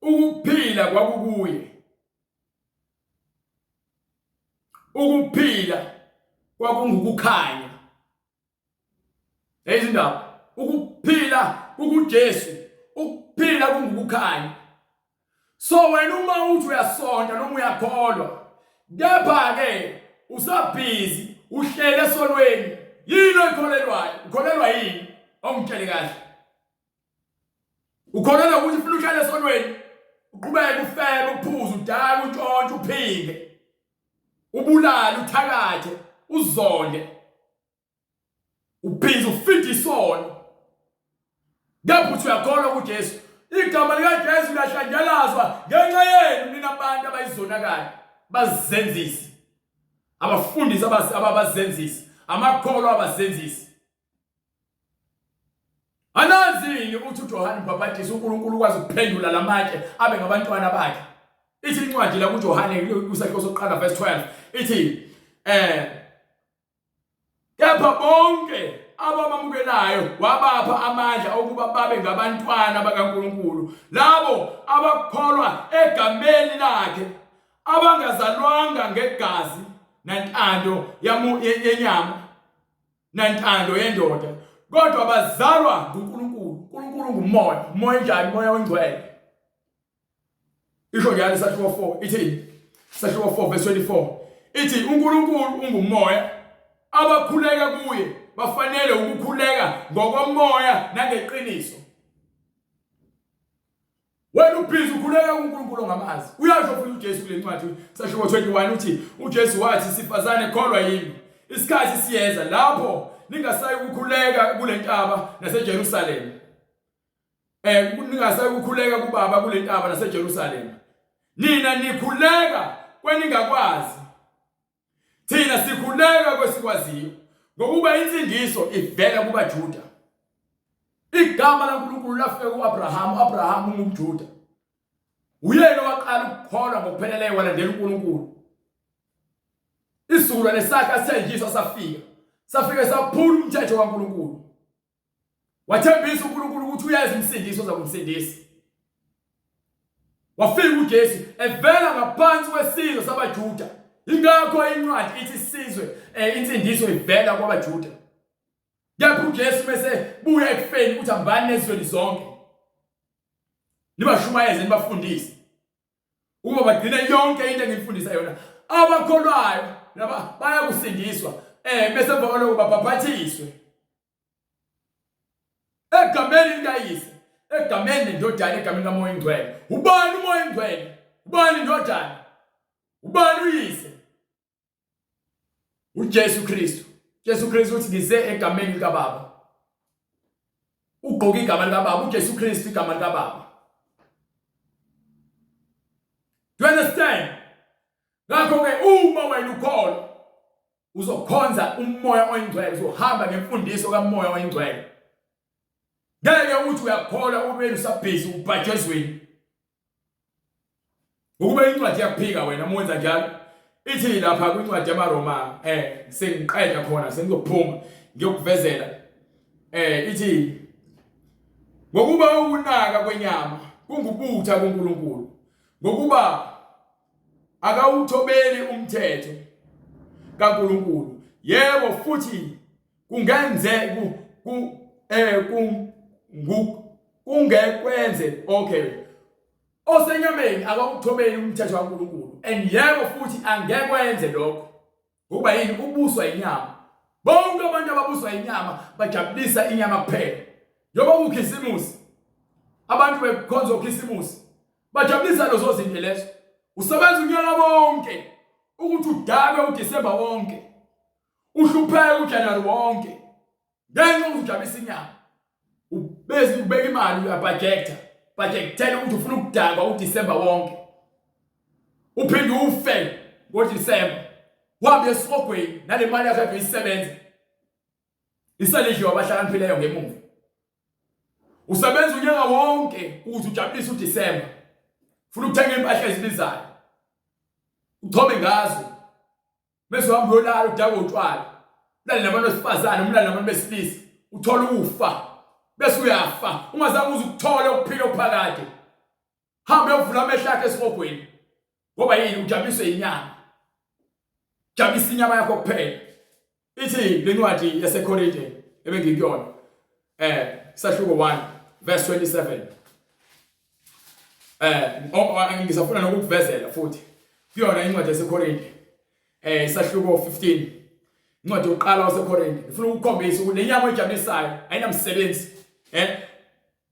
ukuphila kwakukuye, ukuphila kwakungukukhanya. Lezi ndaba ukuphila kukuJesu, ukuphila kungukukhanya. So wena uma uthi uyasonta noma uyakholwa, kepha ke usabhizi uhlele esonweni, yini oyikholelwayo? Ukholelwa yini? Ongitshele kahle. Ukholelwa ukuthi ufuna uhlale esonweni, uqhubeke ufebe, uphuze, udake, untshontshe, uphinge, ubulale, uthakathe, uzonde. Ubhizi ufida isono. Kepha uthi uyakholwa kuJesu. Igama likaJesu liyahlanjalazwa ngenxa yenu nina bantu abayizonakali, bazenzisi. Abafundisi ababazenzisi, amakholwa abazenzisi. Anazini uthi uJohane uMbhabhadisi uNkulunkulu ukwazi ukuphendula lamatshe abe ngabantwana bakhe. Ithi incwadi la kuJohane kusahluko sokuqala verse 12 ithi Kepha bonke abamamukelayo wabapha amandla okuba babe ngabantwana bakaNkulunkulu, labo abakholwa egameni lakhe, abangazalwanga ngegazi nantando yenyama nantando yendoda, kodwa bazalwa nguNkulunkulu. uNkulunkulu ngumoya, umoya njani? Umoya ongcwele. Isho njalo isahluko 4 ithi isahluko 4 verse 24 ithi uNkulunkulu ungumoya, abakhuleka kuye bafanele ukukhuleka ngokomoya nangeqiniso. Wena ubhizi ukhuleka kuNkulunkulu ongamazi. Uyasho futhi uJesu kule ncwadi sahluko 21 uthi uJesu wathi sifazane kholwa yimi, isikhathi siyeza lapho ningasayi ukukhuleka kule ntaba naseJerusalema. Ningasayi ukukhuleka kuBaba kule ntaba naseJerusalema. Nina nikhuleka kweningakwazi, thina sikhuleka kwesikwaziyo, ngokuba insindiso ivela kubaJuda. Igama laNkulunkulu lafika ku-Abrahamu. U-Abrahamu ungumJuda, uyena owaqala ukukholwa ngokupheleleyo walandela uNkulunkulu. Isizukulwane sakhe asithenjiswa safika, safike saphula umthetho kaNkulunkulu. Wathembisa uNkulunkulu ukuthi uyazi umsindisi ozakumsindisa. Wafika uJesu evela ngaphansi kwesizwe sabaJuda. Ingakho incwadi ithi isizwe insindiso ivela kwabaJuda. Kepha uJesu bese buya ekufeni uthi hambani nezweni zonke. Nibashumayeze nibafundise. Ukuba bagcine yonke into engifundisa yona. Abakholwayo laba bayakusindiswa. Bese emva kwaloko babhaphathiswe. Egameni likaYise, egameni leNdodana, egameni kaMoya oNgcwele. Ubani uMoya oNgcwele? Ubani iNdodana? Ubani uYise? uJesu Kristu. Jesu Kristu uthi ngize egameni likaBaba. Ugqoka igama likaBaba, uJesu Kristu igama likaBaba. Do you understand? Ngakho-ke uma wena ukholwa uzokhonza uMoya oNgcwele, uzohamba ngemfundiso kaMoya oNgcwele. Ngeke uthi uyakholwa ube usabhizi ubhajwe ezweni. Ngokuba incwadi iyakuphika wena uma wenza njalo. Ithi lapha kwincwadi yamaRoma sengiqeda khona sengizophuma ngiyokuvezela ithi ngokuba ukunaka kwenyama kungubutha kuNkulunkulu ngokuba akawuthobeli umthetho kaNkulunkulu yebo futhi kungenze ku ku eh ku kungekwenze okay osenyameni akawuthobeli umthetho kaNkulunkulu and yebo futhi angekwenze lokho ngokuba yini ubuswa inyama bonke abantu ababuswa inyama bajabulisa inyama kuphela njengoba kukhisimusi abantu bekhonza ukhisimusi bajabulisa lezo zinto lezo usebenza unyaka wonke ukuthi udakwe uDisemba wonke uhlupheke uJanuary wonke ngenxa yokuthi ujabulisa inyama ubezi ubeka imali uyabhajekta bhajekthela ukuthi ufuna ukudakwa uDisemba wonke uphinde ufe ngoDisemba uhambe esihogweni nale mali yakho kade uyisebenza isalidliwa abahlakaniphileyo ngemuva usebenza unyaka wonke ukuze ujabulise uDisemba ufuna ukuthenga impahla ezibizayo uchome ngazo Bese uhamba uyolala udakwe utshwala. Ulale nabantu besifazane, umlale nabantu besilisa. Uthola ukufa. Bese uyafa. Ungazange uze ukuthole ukuphila okuphakade. Hamba uyovula amehlo akhe esihogweni. Ngoba yini ujabuliswe inyama. Jabulisa inyama yakho kuphela. Ithi lencwadi yaseKorinte ebengikuyona. Sahluko 1 verse 27. Ngisafuna nokukuvezela futhi kuyona incwadi yaseKorinte isahluko 15 incwadi yokuqala waseKorinte ngifuna ukukhombisa ukuthi lenyama ejabulisayo ayinamsebenzi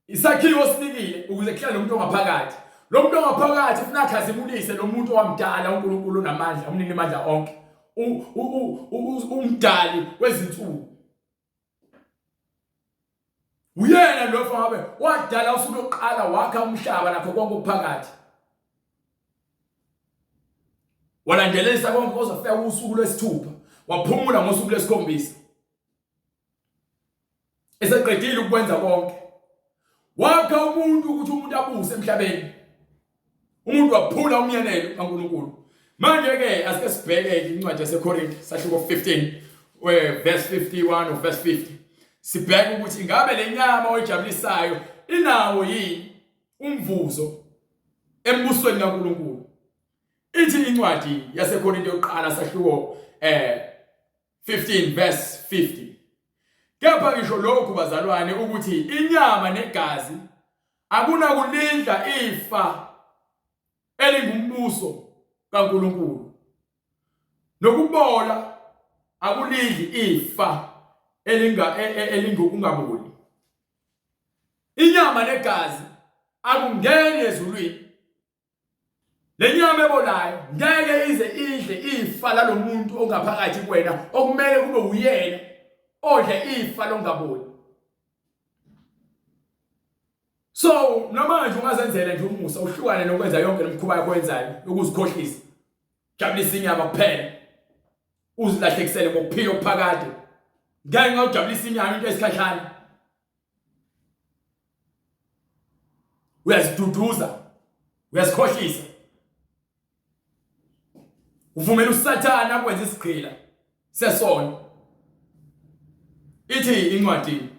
isakhiwo sinikile ukuze kuhlale umuntu ongaphakathi lo muntu ongaphakathi ufuna akhazimulise lo muntu owamdala uNkulunkulu onamandla umnini mandla onke umdali wezinsuku uyena lo ngabe wadala usuku lokuqala wakha umhlaba nakho konke okuphakathi walandelelisa konke kozofika usuku lwesithupha waphumula ngosuku lwesikhombisa eseqedile ukwenza konke wakha umuntu ukuthi umuntu abuse emhlabeni umuntu waphula umyalelo kaNkulunkulu manje ke asike sibheke incwadi yaseKorinte sahluko 15 verse 51 or verse 50 sibheke ukuthi ingabe lenyama oyijabulisayo inawo yini umvuzo embusweni kaNkulunkulu ithi incwadi yaseKorinte yokuqala sahluko 15 verse 50 Kepha ngisho lokhu bazalwane ukuthi inyama negazi akunakulidla ifa elingumbuso kaNkulunkulu nokubola akulidli ifa elinga e, e, elingokungaboli inyama negazi akungeni ezulwini Le nyama ebolayo ngeke ize idle ifa lalomuntu ongaphakathi kuwena okumele kube uyena odla ifa longaboli. So namanje ungazenzela nje umusa uhlukane nokwenza yonke lemikhuba yakho oyenzayo yokuzikhohlisa. Jabulisa inyama kuphela. Uzilahlekisele ngokuphila okuphakade. Ngeke ngawujabulisa inyama into esikhashana. Uyaziduduza, uyazikhohlisa. Uvumela uSathane akwenze isigqila sesono. Ithi incwadi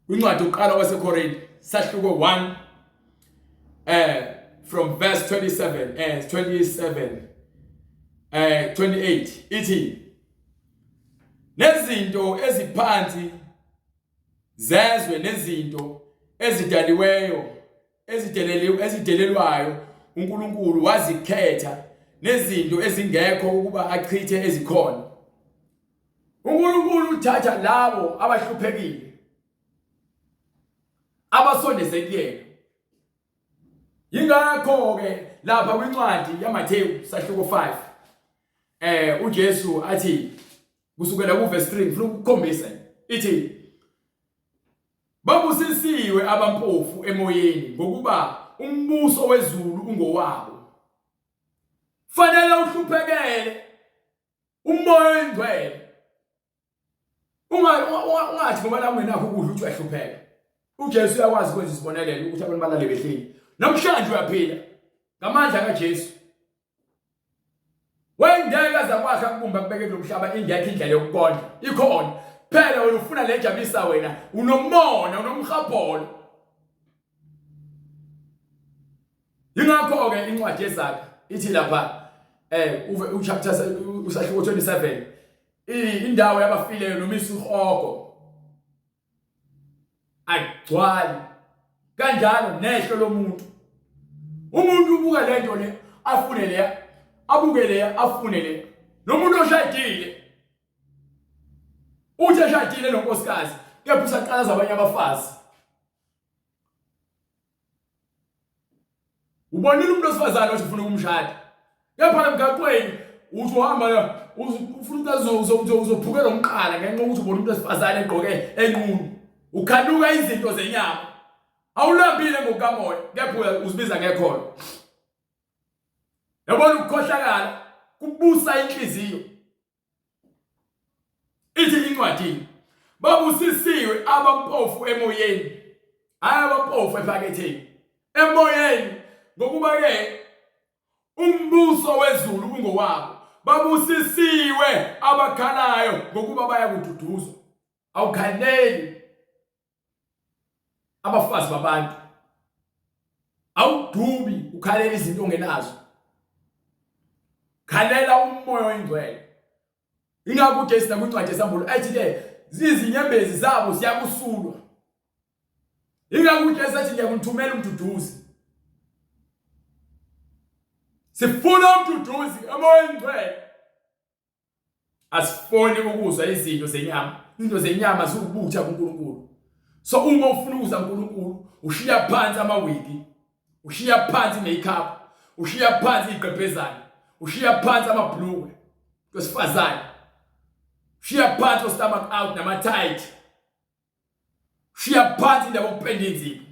kwincwadi yokuqala kwaseKorinte sahluko 1 from verse 27 27 28 ithi nezinto eziphansi zezwe nezinto ezidaliweyo ezideleliwe ezidelelwayo uNkulunkulu wazikhetha nezinto ezingekho ukuba achithe ezikhona uNkulunkulu uthatha labo abahluphekile abasondeze kuyena yingakho ke lapha kwincwadi yaMathewu sahluko 5 uJesu athi kusukela ku verse 3 ngifuna ukukhombisa ithi babusisiwe abampofu emoyeni ngokuba umbuso wezulu ungowabo fanele uhluphekele umoya oyingcwele ungathi ngoba la ungenakho ukudla uthi uyahlupheka uJesu uyakwazi ukwenza isibonelelo ukuthi abantu balale behleli namhlanje uyaphila ngamandla kaJesu. Wayengeke aze akwakhe akubumbe akubeke kulo mhlaba ingekho indlela yokukondla. Ikhona. Phela wena ufuna le jabulisa wena, unomona, unomhhabholo. Yingakho-ke incwadi yeZaga ithi lapha eh uve uchapter usahluko 27 indawo yabafileyo noma isihogo agcwali kanjalo nehlo lomuntu umuntu ubuka lento le afune leya abuke leya afune le nomuntu oshadile uthi eshadile nonkosikazi kepha usaqalaza abanye abafazi Ubonile umuntu osifazane othi ufuna ukumshada. Kepha emgaqweni uthi uhamba la ufuna ukuthi uzophukela umqala ngenxa yokuthi ubona umuntu wesifazane egqoke enqunu. Ukhanuka izinto zenyama. Awulambile ngokukamoya kepha uzibiza ngekhono. Yabona ukukhohlakala kubusa inhliziyo. Ithi incwadi babusisiwe abampofu emoyeni, hayi abampofu ephaketheni, emoyeni ngokuba ke umbuso wezulu ungowabo. Babusisiwe abakhalayo ngokuba bayakududuzwa. Awukhaleli abafazi babantu awudubi ukhalela izinto ongenazo khalela umoya oyingcwele ingakho uJesu nakwincwadi yesambulo ethi ke izinyembezi zabo ziyakusulwa ingakho uJesu ethi ngiyakunithumela umduduzi sifuna umduduzi umoya oyingcwele Asifuni ukuzwa izinto zenyama. Izinto zenyama ziwubutha kuNkulunkulu. So uma ufuna ukuza uNkulunkulu, ushiya phansi amawigi, ushiya phansi i-makeup, ushiya phansi igqebhezane, ushiya phansi amabhlukwe kwesifazane. Ushiya phansi o-stomach out nama-tight. Shiya phansi indaba yokupenda inzipho.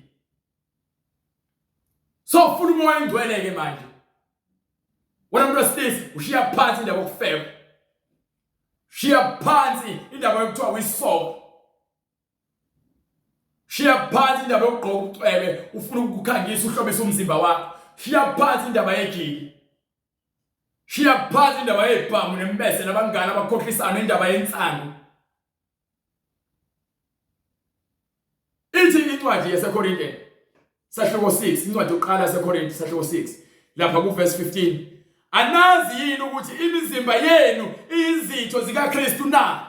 So ufuna umoya oyingcwele ke manje. Wena muntu wesilisa ushiya phansi indaba yokufeba. Shiya phansi indaba yokuthiwa uyisoka. Shiya phansi indaba yokugqoka ucwebe ufuna ukukhangisa uhlobise umzimba wakho. Shiya phansi indaba yejiki. Shiya phansi indaba yebhamu nembese nabangani abakhohlisana indaba yensangu. Ithi incwadi yaseKorinte sahluko 6 incwadi yokuqala yaseKorinte sahluko 6 lapha kuverse 15 anazi yini ukuthi imizimba yenu iyizitho zikaKristu na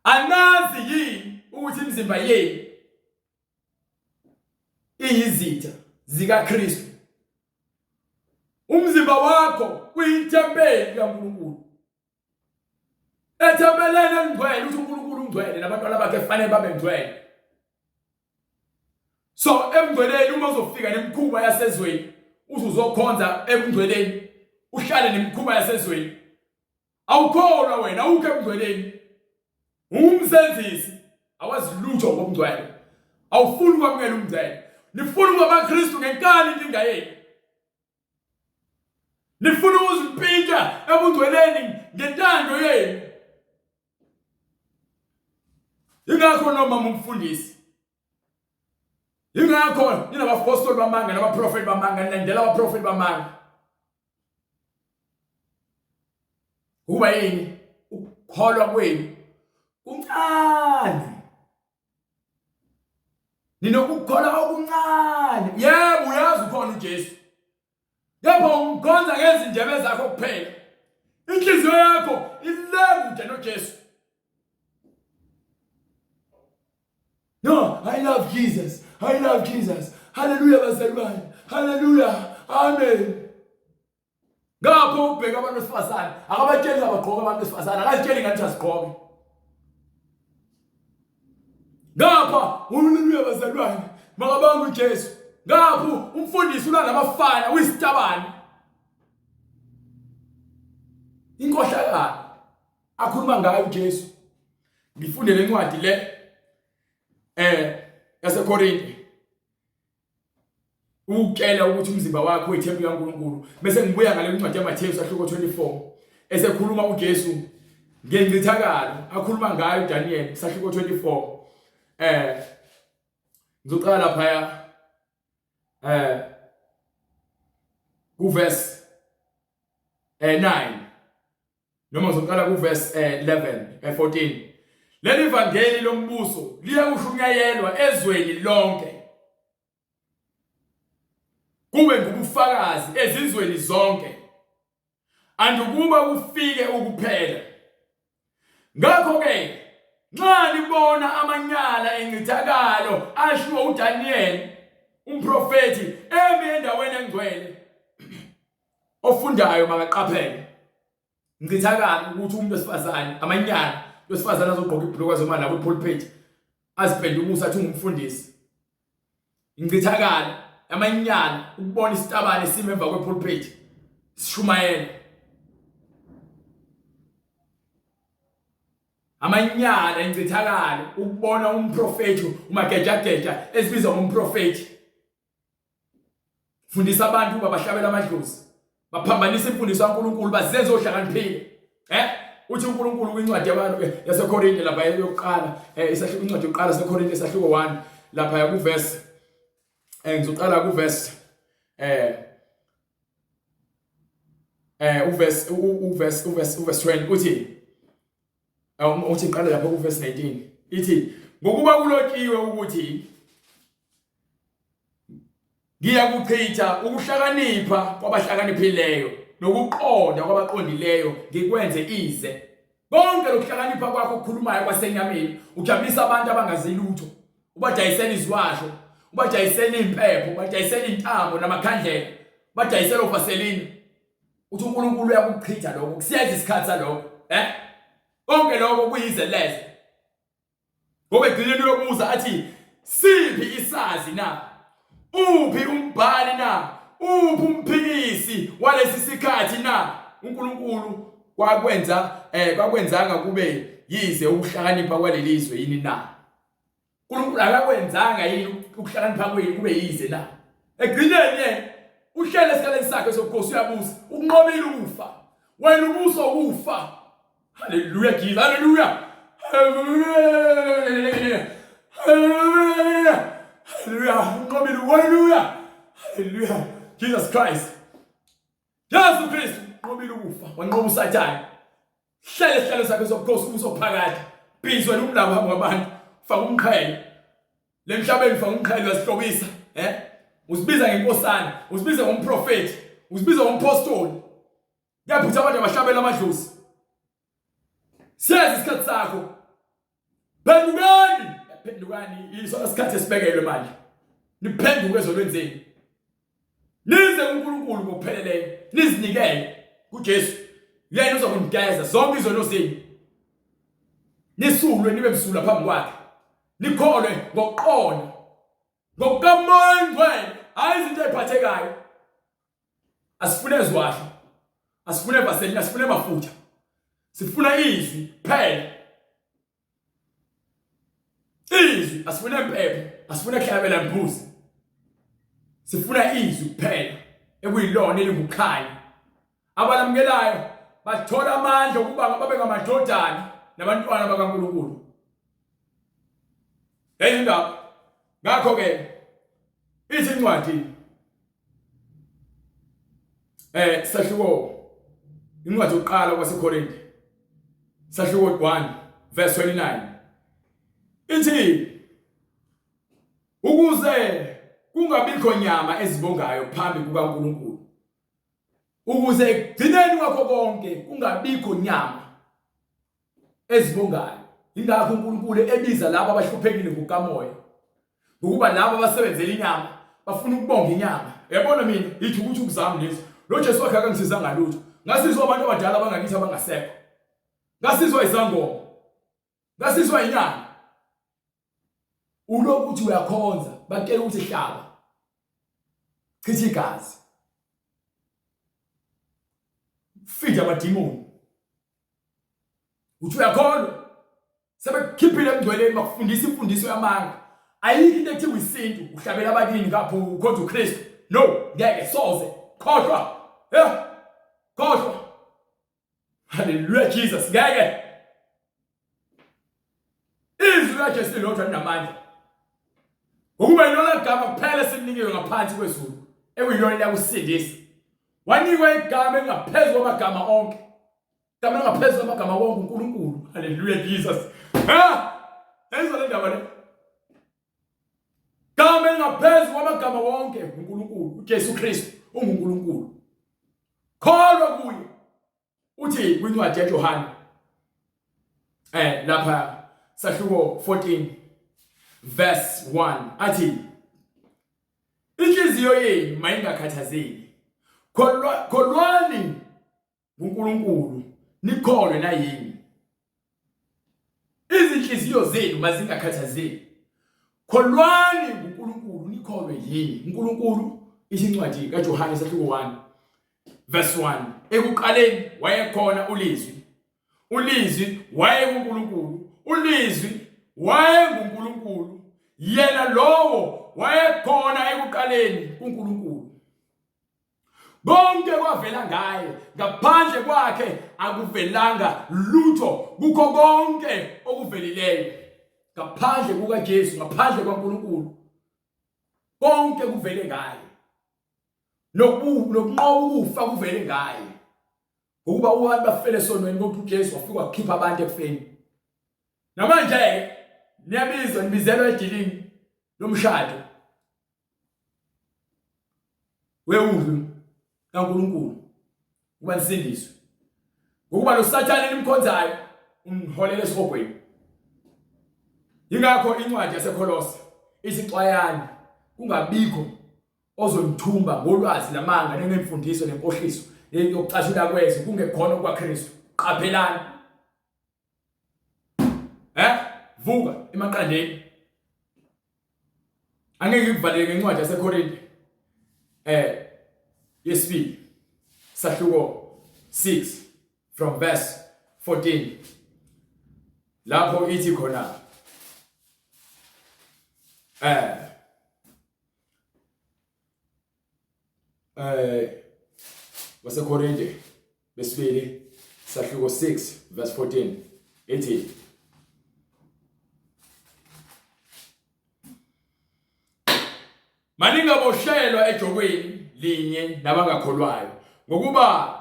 anazi yini ukuthi imizimba yenu iyizitha zikaKristu umzimba wakho uyithempeli likaNkulunkulu Ethempeleni elingcwele uthi uNkulunkulu ungcwele nabantwana bakhe kufanele babe ngcwele. So ebungcweleni uma uzofika nemikhuba yasezweni uze uzokhonza ebungcweleni uhlale nemikhuba yasezweni awukholwa wena awukho ebungcweleni ungumsenzisi awazi lutho ngobungcwele awufuni ukwamukela ubungcwele nifuna ukuba amaKristu ngenkani inkinga yenu Nifuna ukuzimpintsha ebungcweleni ngentando yenu. Ingakho noma umfundisi. Ingakho ninabapostoli bamanga nabaprofeti bamanga nilandela abaprofeti bamanga. Kuba yini? Ukukholwa kwenu kuncane. Ninokukholwa okuncane. Yebo uyazi ukhona uJesu. Kepha umkhonza ngezindebe zakho kuphela. Inhliziyo yakho ile kude noJesu. No, I love Jesus. I love Jesus. Hallelujah bazalwane. Hallelujah. Amen. Ngapho ubheka abantu besifazane, akabatsheli abagqoka abantu besifazane, akazitsheli ngani ukuthi azigqoke. Ngapha haleluya bazalwane, makabanga uJesu. Ngapho umfundisi ulwa nabafana uyisitabane. Inkohlakalo akhuluma ngayo uJesu. Ngifunde lencwadi le eh yaseKorinte ukutshela ukuthi umzimba wakho uyithempeli kaNkulunkulu bese ngibuya ngale ncwadi yaMathewu sahluko 24 esekhuluma uJesu ngencithakalo akhuluma ngayo uDaniel sahluko 24 eh ngizoqala lapha eh kuverse 9 noma ngizoqala kuverse 11 14. Leli vangeli lombuso liyakushunyayelwa ezweni lonke kube ngubufakazi ezizweni zonke andukuba kufike ukuphela. Ngakho-ke nxa nibona amanyala encithakalo ashiwo uDaniyeli umprofethi emi endaweni engcwele, ofundayo makaqaphele. Incithakalo ukuthi umuntu wesifazane amanyala wesifazane azogqoka ibhulukwe azoma la kwi-pulpit azipende ubuso athi ungumfundisi. Incithakalo amanyala ukubona isitabane sime emva kwepulpit sishumayela. Amanyala incithakalo ukubona umprofethi umagejageja ezibiza ngomprofethi. Fundisa abantu ukuba bahlabele amadlozi. Baphambanisa imfundiso kaNkulunkulu bazenze ohlakaniphile. Eh? Uthi uNkulunkulu kwincwadi yabantu eh, yaseKorinte lapha yokuqala, eh, isahluko incwadi yokuqala seKorinte isahluko 1 lapha ku verse ngizoqala ku verse uverse uverse uverse uverse 20 uthi uthi ngiqale lapha ku verse 19 ithi ngokuba kulotshiwe ukuthi Ngiyakuchitha ukuhlakanipha kwabahlakaniphileyo nokuqonda kwabaqondileyo ngikwenze ize. Konke lokuhlakanipha kwakho okukhulumayo kwasenyameni ujabulisa abantu abangazi lutho. Ubadayisela iziwasho, ubadayisela impepho, ubadayisela intambo namakhandlela, ubadayisela ovaselina. Uthi uNkulunkulu uyakuchitha lokho, kusiyeza isikhathi salokho, eh? Konke lokho kuyize leze. Ngoba ekugcineni uyobuza athi siphi isazi na? Uphi umbhali na? Uphi umphikisi walesi sikhathi na? uNkulunkulu kwakwenza kwakwenzanga kube yize ukuhlakanipha kwalelizwe yini na? uNkulunkulu akakwenzanga yini ukuhlakanipha kwenu kube yize na? Ekugcineni yena uhlele esikhaleni sakhe sobukhosi uyabusa, ukunqobile ukufa. Wena ubuso ukufa. Haleluya Jesus, haleluya. Haleluya. Haleluya. Haleluya, unqobile, haleluya. Haleluya. Jesus Christ. Jesu Kristu unqobile ukufa, wanqoba uSathane. Hlele esihlalo sakhe sobukhosi ubuso phakade. Bhizwe umlabo hamba kwabantu, faka umqhele. Lemhlabeni faka umqhele uyazihlobisa, eh? Uzibiza ngenkosana, uzibiza ngomprofeti, uzibiza ngompostoli. Kuyaphutha abantu abahlabela amadlozi. Siyeza isikhathi sakho. Phendukani, phendukani, isona sikhathi esibekelwe manje. Niphenduke ezonweni zenu. Nize kuNkulunkulu ngokupheleleyo, nizinikele kuJesu. Yena uzokunigeza zonke izono zenu. Nisulwe nibe msulwa phambi kwakhe. Nikholwe ngokuqonda. Ngokukamoya Ongcwele, hayi izinto eziphathekayo. Asifune eziwasho, asifune vaseline, asifune mafutha, sifuna izwi kuphela. Izwi, asifune mpepho, asifune kuhlabela mbuzi, sifuna izwi kuphela ekuyilona elingukukhanya. Abalamukelayo bathola amandla okuba babe ngamadodana nabantwana bakaNkulunkulu. Leyo indaba. Ngakho-ke ithi incwadi sahluko incwadi yokuqala kwaseKorinte sahluko 1 verse 29 ithi ukuze kungabikho nyama ezibongayo phambi kukaNkulunkulu, ukuze ekugcineni kwakho konke kungabikho nyama ezibongayo. Ingakho uNkulunkulu ebiza labo abahluphekile ngokukamoya, ngokuba labo abasebenzela inyama bafuna ukubonga inyama. Yabona mina ithi ukuthi ukuzami lezi lo Jesu wakhe akangisizanga lutho, ngasizwa abantu abadala abangakithi abangasekho, ngasizwa izangoma, ngasizwa inyama. Ulokhu uthi uyakhonza, bakutshela ukuthi hlaba, chitha igazi, feed amadimoni. Uthi uyakholwa, sebekukhiphile emngcweleni bakufundisa imfundiso yamanga. Ayikho into ekuthiwa isintu, uhlabela abakini ngapho ukhonza uKristu. No, ngeke soze. Khohlwa. Eh? Khohlwa. Hallelujah Jesus, ngeke. Izwi likaJesu lilodwa linamandla. Ngokuba yilona gama kuphela esilinikiwe ngaphansi kwezulu ekuyilona liyakusindisa. Wanikwa igama elingaphezu kwamagama onke. Igama elingaphezu kwamagama wonke uNkulunkulu. Hallelujah Jesus. Ha! Yayizwa le ndaba le. Gama elingaphezu kwamagama wonke uNkulunkulu, uJesu Kristu unguNkulunkulu. Kholwa kuye. Uthi kwincwadi yaJohane lapha sahluko 14 verse 1 athi inhliziyo yenu mayingakhathazeki. Kholwani kuNkulunkulu nikholwe nayimi. Izinhliziyo zenu mazingakhathazeki. Kholwani kuNkulunkulu nikholwe yimi. uNkulunkulu isincwadi kaJohane sahluko 1 verse 1 ekuqaleni wayekhona ulizwi. Ulizwi wayekuNkulunkulu. Ulizwi wayenguNkulunkulu. Yena lowo wayekhona ekuqaleni kuNkulunkulu. Konke kwavela ngaye, ngaphandle kwakhe akuvelanga lutho kukho konke okuvelileyo. Ngaphandle kukaJesu, ngaphandle kwaNkulunkulu, konke kuvele ngaye. Nokunqoba ukufa kuvele ngaye. Ngokuba abantu bafele esonweni kodwa uJesu wafika wakhipha abantu ekufeni. Namanje-ke niyabizwa nibizelwa edilini lomshado. Wewundlu kaNkulunkulu ukuba nisindiswe. Ngokuba lo Sathane nimkhonzayo uniholela esihogweni. Yingakho incwadi yaseKholose ithi xwayani kungabikho ozonithumba ngolwazi lamanga nengemfundiso nenkohliso yokucashula kwezwe kungekhona okwaKristu. Qaphelani. Vuka emaqandeni. Angeke ngikuvalele ngencwadi yaseKorinte yesibili sahluko 6 from verse 14 lapho ithi khona waseKorinte besibili sahluko 6 verse 14 ithi maningaboshelwa ejokweni linye nabangakholwayo ngokuba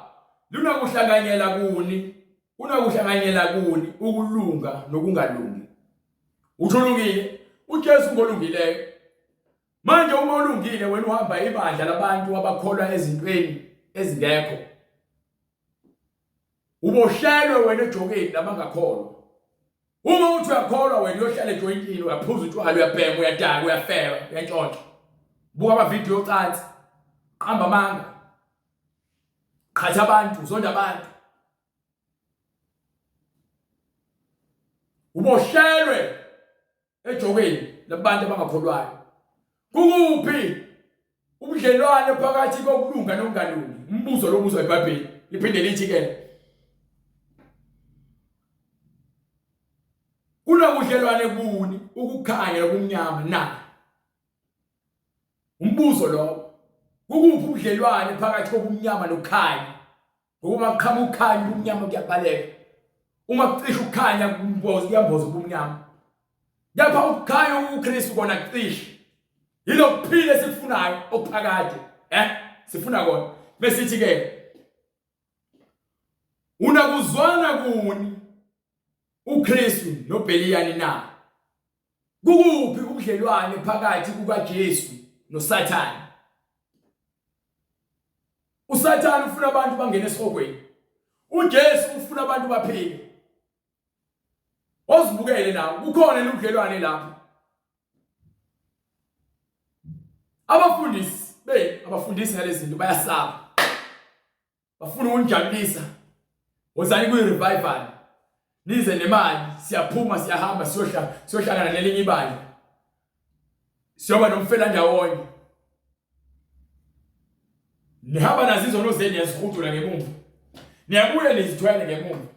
lunakuhlanganyela kuni unakuhlanganyela kuni ukulunga nokungalungi. Uthi ulungile, uJesu ngolungileyo. Manje uma ulungile wena uhamba ibandla labantu abakholwa ezintweni ezingekho. Uboshelwe wena ejokeni labangakholwa. Uma uthi uyakholwa wena uyohlala ejoyintini uyaphuza utshwala uyabhema uyadaka uyafeba uyantshontsha. Buka amavidiyo ocansi. Qamba amanga. Qhatha abantu, uzonda abantu. Uboshelwe ejokeni labantu abangakholwayo. Kukuphi ubudlelwane phakathi kokulunga nokungalungi? Umbuzo lo obuzwa iBhayibheli. Liphinde lithi ke kunobudlelwane buni ukukhanya nokumnyama na? Umbuzo lo. Kukuphi ubudlelwane phakathi kokumnyama nokukhanya? Ngokuba kuqhamuka ukukhanya ubumnyama kuyabaleka. Uma kucisha ukukhanya kumboza kuyamboza ubumnyama. Kepha ukukhanya okuKristu kona kucishe. Yilokuphila esikufunayo okuphakade. Sifuna kona. Besithi ke unakuzwana kuni uKristu noBheliyani na? Kukuphi ubudlelwane phakathi kukaJesu noSathane? uSathane ufuna abantu bangene esihogweni. uJesu ufuna abantu baphile. Ozibukele nawo kukhona ubudlelwane lapho. Abafundisi be abafundisi ngalezi zinto bayasaba. Bafuna ukunijabulisa. Wozani kwi revival. Nize nemali, siyaphuma siyahamba siyohla siyohlangana nelinye ibandla. Siyoba nomfela ndawonye. Nihamba nazo izono zenu niyazihudula ngemumva. Niyabuya nizithwele ngemumva.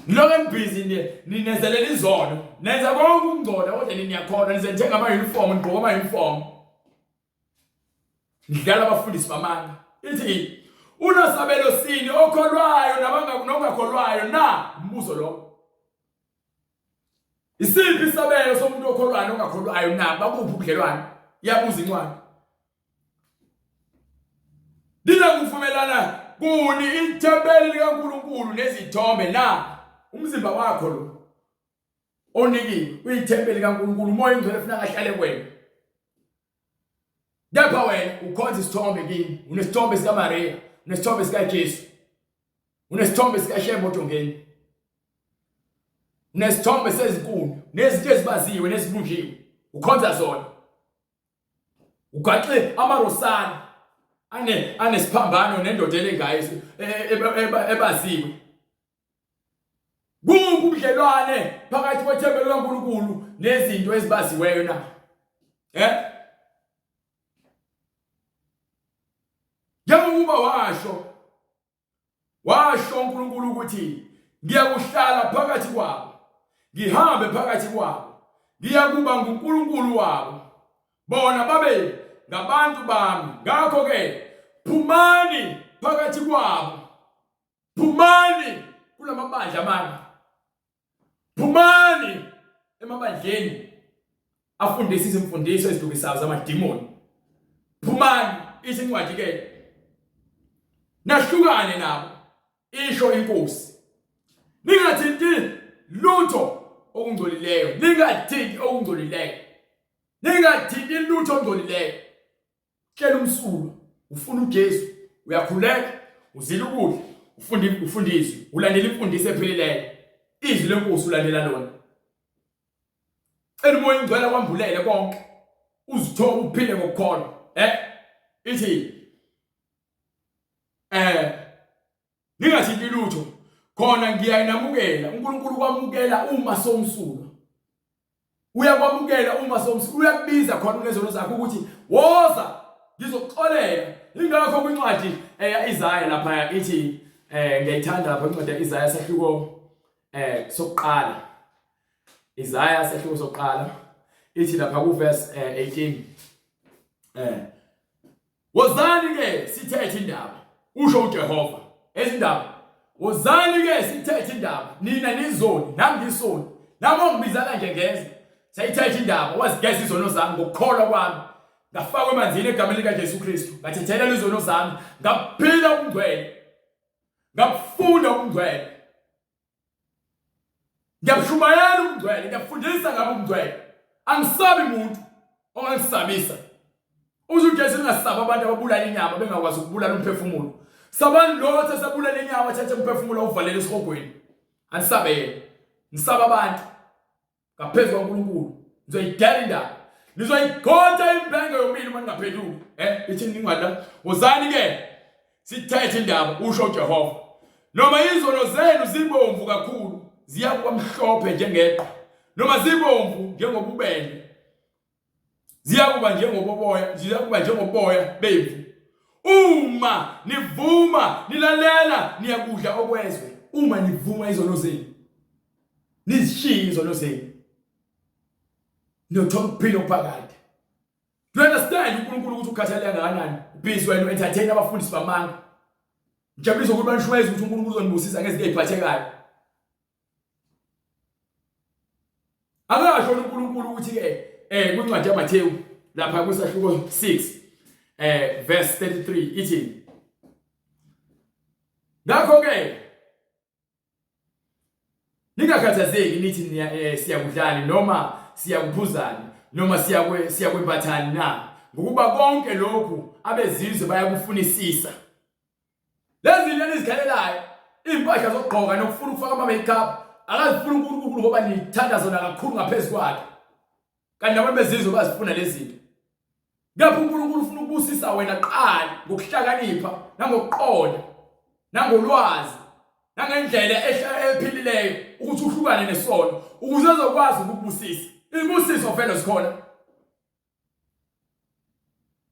Nilokhu nibhizi ninezelela izono. Nenza konke ukungcola kodwa niyakholwa nize nithenga ama-uniform nigqoka ama-uniform. Ngidlala abafundisi bamanga. Ithi unasabelo sini okholwayo nabangakholwayo na? Umbuzo lo. Isiphi isabelo somuntu okholwayo nongakholwayo na? Bakuphi ubudlelwane? Iyabuza incwadi. Linakuvumelana kuni ithempeli likaNkulunkulu nezithombe na? Umzimba wakho lo onikiwe uyithempeli likaNkulunkulu, uMoya oNgcwele ufuna kahlale kuwena. Kepha wena ukhonza isithombe kimi, unesithombe sikaMaria, unesithombe sikaJesu, unesithombe sikaShembe odongeni, unesithombe sezinkuni nezinto ezibaziwe nezibunjiwe, ukhonza zona. Ugaxe amarosana ane anesiphambano nendoda elengayo e, e, e, ebaziwe. Kuphi ubudlelwane phakathi kwethempeli likaNkulunkulu nezinto ezibaziweyo na? Eh? Njengokuba washo washo uNkulunkulu ukuthi ngiyakuhlala phakathi kwabo ngihambe phakathi kwabo ngiyakuba nguNkulunkulu wabo bona babe ngabantu bami ngakho ke phumani phakathi kwabo Phumani kulamabandla amanga. Phumani emabandleni afundisa izimfundiso ezidukisayo zamadimoni. Phumani ithi incwadi ke. Nahlukane nabo isho inkosi. Ningathinti lutho okungcolileyo, ningathinti okungcolileyo. Ningathinti lutho okungcolileyo. Hlela umsulwa, ufuna uJesu, uyakhuleka, uzila ukudla, ufunda ufunda izwi, ulandela imfundiso ephilileyo. Izwi lenkosi ulandela lona. Cela uMoya oNgcwele akwambulele konke. Uzithobe uphile ngokukholwa. Eh? Ithi eh ningathinti lutho khona ngiyayinamukela uNkulunkulu kwamukela uma somsulwa Uyakwamukela uma somsi uyakubiza khona unezono zakho ukuthi woza ngizokuxolela. Ingakho kwincwadi eya Isaya lapha ithi eh ngiyayithanda lapha incwadi ya Isaya sahluko eh sokuqala. Isaya sahluko sokuqala ithi lapha ku verse 18 eh Wozani ke sithethe indaba, usho uJehova. Ezindaba. Wozani ke sithethe indaba. Nina nizoni, nami ngisoni. Nami ongibiza kanje ngeze. Sayithethe indaba, wazigeza izono zami ngokukholwa kwami. Ngafakwa emanzini egameni likaJesu Kristu. Ngathethelela izono zami, ngaphila ubungcwele. Ngabufunda ubungcwele. Ngiyabushumayela ubungcwele, ngiyafundisa ngabo ubungcwele. Angisabi muntu ongangisabisa. Uze uJesu ningasabi abantu ababulala inyama bengakwazi ukubulala umphefumulo. Sabani lo othe sabulala inyama athathe umphefumulo awuvalele esihogweni. Anisabe yena. Nisaba abantu. ngaphezu kwaNkulunkulu nizoyidela indaba nizoyikhotha imbenge yomile uma ningaphenduki eh ithi ningada wozani ke sithethe indaba usho uJehova noma izono zenu zibomvu kakhulu ziyakuba mhlophe njengeqhwa noma zibomvu njengobubende ziyakuba njengoboboya ziyakuba njengoboya bemvu uma nivuma nilalela niyakudla okwezwe uma nivuma izono zenu nizishiye izono zenu niyothola ukuphila okuphakade. Do you understand uNkulunkulu ukuthi ukhathalela kangakanani? Ubhizi wena u-entertain abafundisi bamanga. Ngijabulisa ukuthi banishumayeza ukuthi uNkulunkulu uzonibusisa ngezinto eziphathekayo. Akasho uNkulunkulu ukuthi ke eh kwincwadi yaMathewu lapha kwisahluko 6 eh verse 33 ithi Ngakho ke Ningakhathazeki nithi eh, siyakudlani noma siyakuphuzani noma siyakwe siyakwembathani na ngokuba konke lokhu abezizwe bayakufunisisa. Lezi zinto enizikhalelayo impahla zokugqoka nokufuna ukufaka ama-makeup akazifuni uNkulunkulu ngoba nithanda zona kakhulu ngaphezu kwakhe. Kanti nabantu bezizwe bazifuna lezi zinto. Kepha uNkulunkulu ufuna ukubusisa wena qala ngokuhlakanipha nangokuqonda nangolwazi nangendlela ephilileyo ukuthi uhlukane nesono ukuze ezokwazi ukukubusisa. Izibusiso vele zikhona.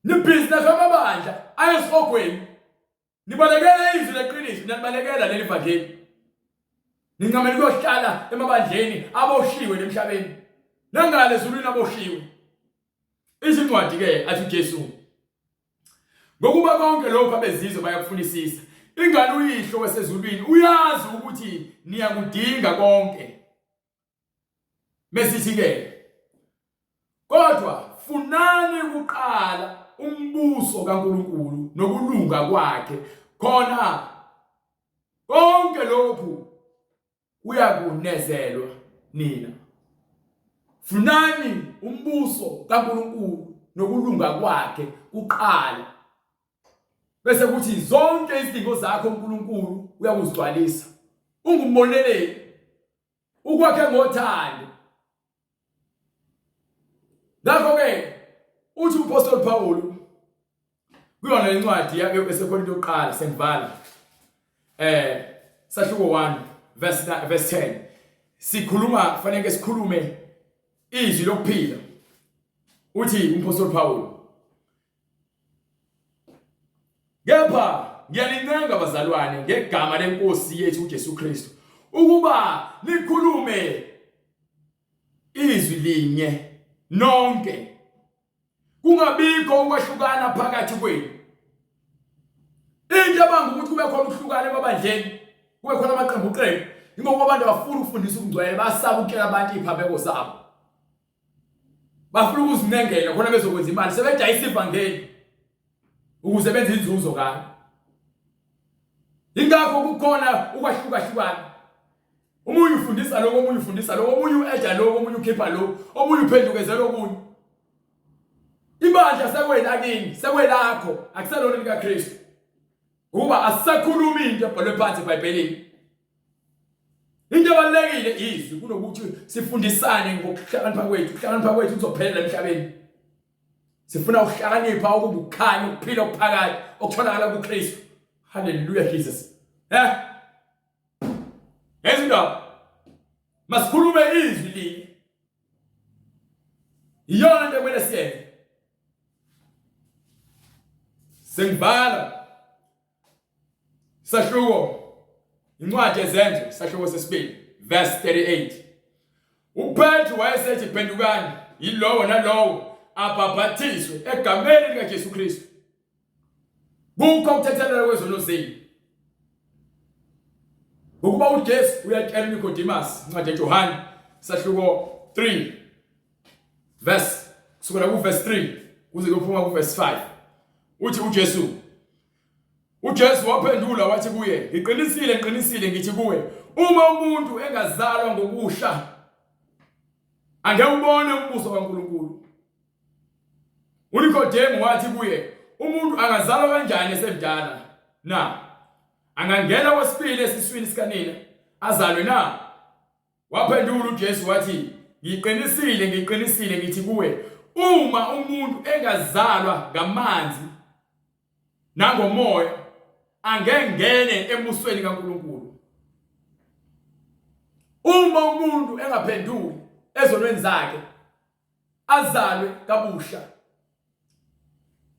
Nibhizi nakamabandla ayesihogweni. Nibalekela izwi leqiniso, niyalibalekela leli vangeli. Nincamela ukuyohlala emabandleni aboshiwe emhlabeni. Nangale ezulwini aboshiwe. Izincwadi ke athi uJesu Ngokuba konke lokhu abezizwe bayakufunisisa. Ingane uyihlo wasezulwini uyazi ukuthi niyakudinga konke. Mesithi ke kodwa funani kuqala umbuso kaNkulunkulu nokulunga kwakhe khona konke lokhu kuyakunezelwa nina. Funani umbuso kaNkulunkulu nokulunga kwakhe kuqala. Bese kuthi zonke izidingo zakho uNkulunkulu uyakuzigcwalisa. Ungumboneleli. Ukwakhe ngothando. Ngakho ke uthi uMpostoli Paul kuyona lencwadi esekhona yokuqala sengivala sahluko 1 verse 10 sikhuluma kufanele sikhulume izwi lokuphila. Uthi uMpostoli Paul, kepha ngiyanincenga bazalwane ngegama lenkosi yethu uJesu Kristu ukuba nikhulume izwi linye nonke, kungabikho ukwahlukana phakathi kwenu. Into ebanga ukuthi kube khona ukuhlukana emabandleni, kube khona amaqembu qembu, ingoba abantu abafuni ukufundisa ubungcwele, basaba ukutshela abantu iziphambeko zabo. Bafuna ukuzinengela khona bezokwenza imali, sebedayisa ivangeli ukuze benze inzuzo ngayo. Ingakho kukhona ukwahlukahlukana. Omunye ufundisa lokho, omunye ufundisa lokho, omunye u-eja lokho, omunye ukhipha lokho, omunye uphendukezela okunye. Ibandla sekwelakini, sekwelakho, akuselona likaKristu. Ngokuba asisakhulumi into ebhalwe phansi eBhayibhelini. Into ebalulekile izwi kunokuthi sifundisane ngokuhlakanipha kwethu. Ukuhlakanipha kwethu kuzophelela emhlabeni. Sifuna ukuhlakanipha okubukhanya, ukuphila okuphakade okutholakala kuKristu. Hallelujah Jesus. Eh? Ezindaba. Masikhulume izwi linye. Iyona into ekumele siyenze. Sengivala. Sahluko incwadi yezenzo sahluko sesibili verse 38. UPetru wayesethi phendukani yilowo nalowo abhabhathiswe egameni likaJesu Kristu. Kukho ukuthethelelwa kwezono zenu. Ngokuba uJesu uyatshela uNicodemus incwadi yaJohane sahluko 3 verse kusukela ku verse 3 kuze kuyophuma ku verse 5. Uthi uJesu uJesu waphendula wathi kuye, ngiqinisile ngiqinisile ngithi kuwe, uma umuntu engazalwa ngokusha angeke ubone umbuso kaNkulunkulu. UNikodemu wathi kuye, umuntu angazalwa kanjani esemdala na? Angangena kwesibili esiswini sikanina azalwe na? Waphendula uJesu wathi, ngiqinisile ngiqinisile ngithi kuwe, uma umuntu engazalwa ngamanzi nangomoya angengene embusweni kaNkulunkulu. Uma umuntu engaphenduki ezonweni zakhe azalwe kabusha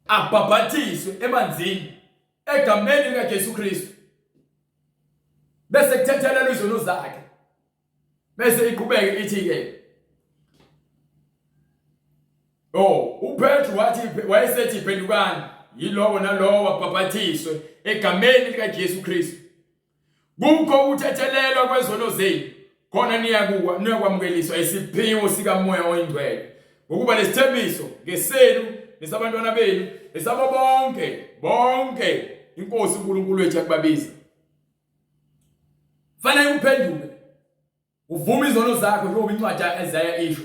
abhabhathiswe emanzini egameni likaJesu Kristu bese kuthethelelwa izono zakhe bese iqhubeke ithi ke Oh, uPetru wathi wayesethi phendukani yilowo nalowo wabhabhathiswe egameni likaJesu Kristu Kukho ukuthethelelwa kwezono zenu, khona niyakuwa niyakwamukeliswa isiphiwo sikaMoya oyiNgcwele. Ngokuba lesithembiso ngesenu nesabantwana benu nesabo bonke bonke iNkosi uNkulunkulu wethu yakubabiza. Fanele uphenduke. Uvume izono zakho njengoba incwadi ya-Isaya isho,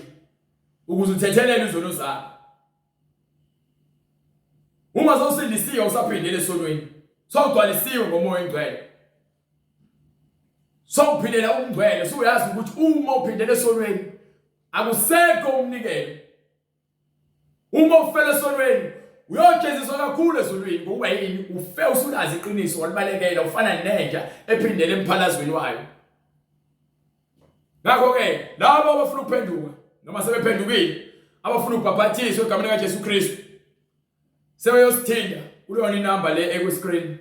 ukuze uthethelelwe izono zakho. Uma sewusindisiwe usaphindele esonweni, sewugcwalisiwe ngomoya oyingcwele, sewuphilela ubungcwele, suyazi ukuthi uma uphindele esonweni akusekho umnikelo. Uma ufela esonweni uyojeziswa kakhulu ezulwini ngokuba yini ufe usulazi iqiniso walibalekela ufana nenja ephindele emphalazweni wayo. Ngakho ke labo abafuna ukuphenduka noma sebephendukile abafuna ukubhaphathizwa egameni likaJesu Kristu sebeyosithinta kulona inamba le eku screen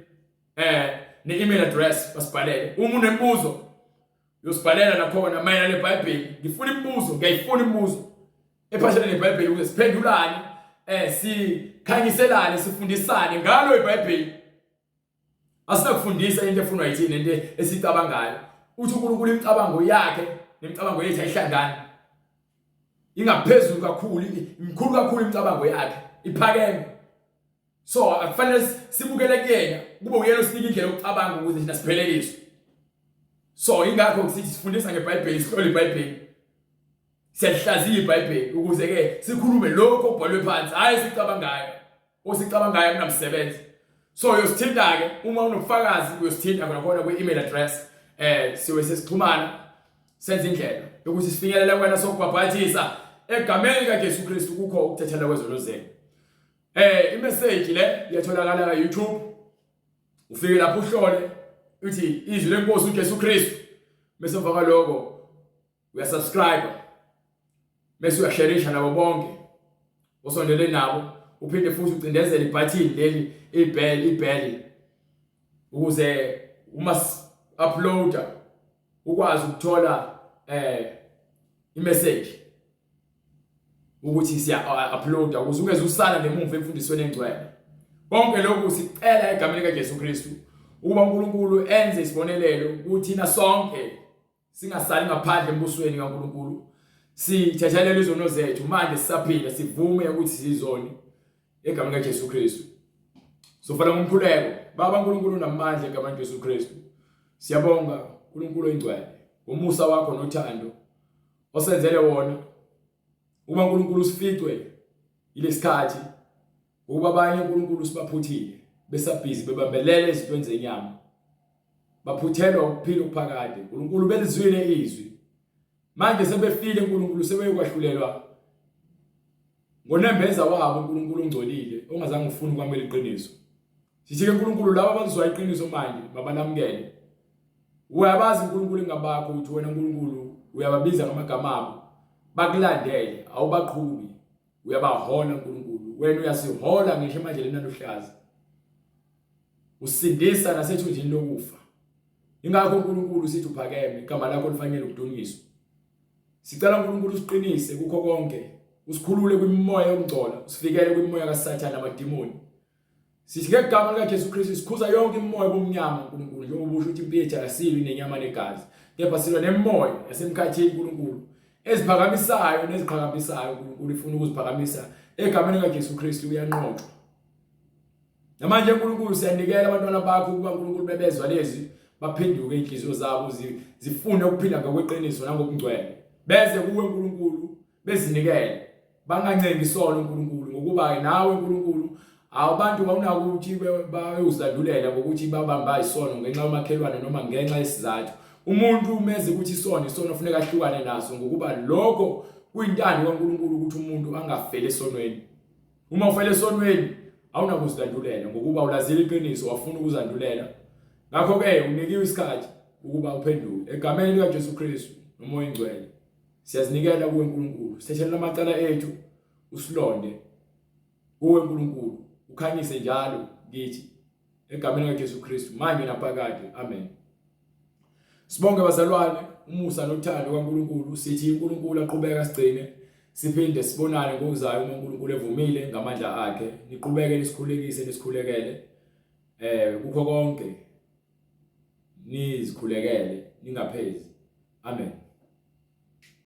ne-email address basibhalele. Uma unembuzo uyosibhalela nakhona mayelana neBhayibheli. Ngifuna imibuzo, ngiyayifuna imibuzo ephathelene neBhayibheli ukuze siphendulane, sikhanyiselane, sifundisane ngalo iBhayibheli. Asinakufundisa into efunwa yithina, into esicabangayo. Uthi uNkulunkulu imicabango yakhe nemicabango yethu ayihlangani. Ingaphezulu kakhulu, imkhulu kakhulu imicabango yakhe, iphakeme. So akufanele sibukele kuyena, kube uyena osinika indlela yokucabanga ukuze thina sipheleliswe. So ingakho sithi sifundisa ngeBhayibheli, sihlole iBhayibheli. Siyahlaziya iBhayibheli ukuze ke sikhulume lokho okubhalwe phansi, hayi sicabangayo. Osicabangayo kunamsebenzi. So uyosithinta ke uma unobufakazi, uyosithinta khona khona kwi-email address, siwe sesixhumana, senze indlela yokuthi sifinyelele kuwena, sokubhabhathisa egameni likaJesu Kristu kukho ukuthethelwa kwezono zenu. Imessage le iyatholakala ka YouTube. Ufike lapho uhlole uthi izwi lenkosi uJesu Kristu. Bese emva kwaloko uyasubscribe. Bese uyasharisha nabo bonke osondele nabo, uphinde futhi ucindezele ibhathini leli ibell ukuze uma uploader ukwazi ukuthola imessage ukuthi siya uploada, ukuze ungeze usala ngemuva emfundisweni engcwele. Konke lokhu sicela egameni likaJesu Kristu ukuba uNkulunkulu enze isibonelelo kuthina sonke, singasali ngaphandle embusweni kaNkulunkulu. Sithethelele izono zethu manje sisaphila, sivume ukuthi sizoni egameni likaJesu Kristu. Sofana ngomkhuleko. Baba uNkulunkulu namandla, egameni likaJesu Kristu siyabonga uNkulunkulu oyingcwele umusa wakho nothando osenzele wona, uma uNkulunkulu usificwe ilesikhathi, ukuba abanye uNkulunkulu sibaphuthile besabhizi bebambelele ezintweni zenyama, baphuthelwa ukuphila okuphakade. uNkulunkulu, belizwile izwi, manje sebefile uNkulunkulu, sebeyokwahlulelwa ngonembeza wabo uNkulunkulu ongcolile ongazange ufune ukwamukela iqiniso. Sithi ke uNkulunkulu, laba abazwa iqiniso manje mabalamukele. Uyabazi uNkulunkulu ingabakho ukuthi wena uNkulunkulu uyababiza ngamagama abo, bakulandele, awubaqhubi, uyabahola uNkulunkulu. Wena uyasihola ngisho emadleleni aluhlaza, usindisa nasethunjini lokufa. Ingakho uNkulunkulu sithi uphakeme, igama lakho lifanele ukudunyiswa. Sicela uNkulunkulu usiqinise kukho konke, usikhulule kwimimoya yokungcola, usivikele kwimimoya kaSathane namadimoni. Sithi ngegama likaJesu Kristu sikhuza yonke imimoya yobumnyama uNkulunkulu, njengoba usho ukuthi impi yethu akasilwi nenyama negazi, kepha silwa nemimoya yasemkhathini uNkulunkulu, eziphakamisayo neziqhakambisayo uNkulunkulu, ifuna ukuziphakamisa. Egameni likaJesu Kristu uyanqotshwa. Namanje uNkulunkulu siyanikela abantwana bakho ukuba uNkulunkulu bebezwa lezi, baphenduke inhliziyo zabo zifune ukuphila ngokweqiniso nangokungcwele, beze kuwe uNkulunkulu bezinikele, bangancengi isono uNkulunkulu, ngokuba nawe uNkulunkulu abantu bawunako ukuthi bayozilandulela ngokuthi babamba isono ngenxa yomakhelwane noma ngenxa yesizathu. Umuntu umeze ukuthi isono isono funeka ahlukane naso, ngokuba lokho kuyintando kaNkulunkulu ukuthi umuntu angafeli esonweni. Uma ufela esonweni awunakuzilandulela, ngokuba ulazile iqiniso wafuna ukuzandulela. Ngakho-ke unikiwe isikhathi ukuba uphenduke egameni likaJesu Kristu noMoya oNgcwele. Siyazinikela kuwe uNkulunkulu, sithethelele amacala ethu, usilonde kuwe uNkulunkulu, ukhanyise njalo kithi egameni likaJesu Kristu manje naphakade, amen. Sibonge bazalwane umusa nothando kaNkulunkulu, sithi uNkulunkulu aqhubeka sigcine, siphinde sibonane ngokuzayo uma uNkulunkulu evumile ngamandla akhe. Niqhubeke nisikhulekise, nisikhulekele kukho konke, nizikhulekele ningaphezi. Amen.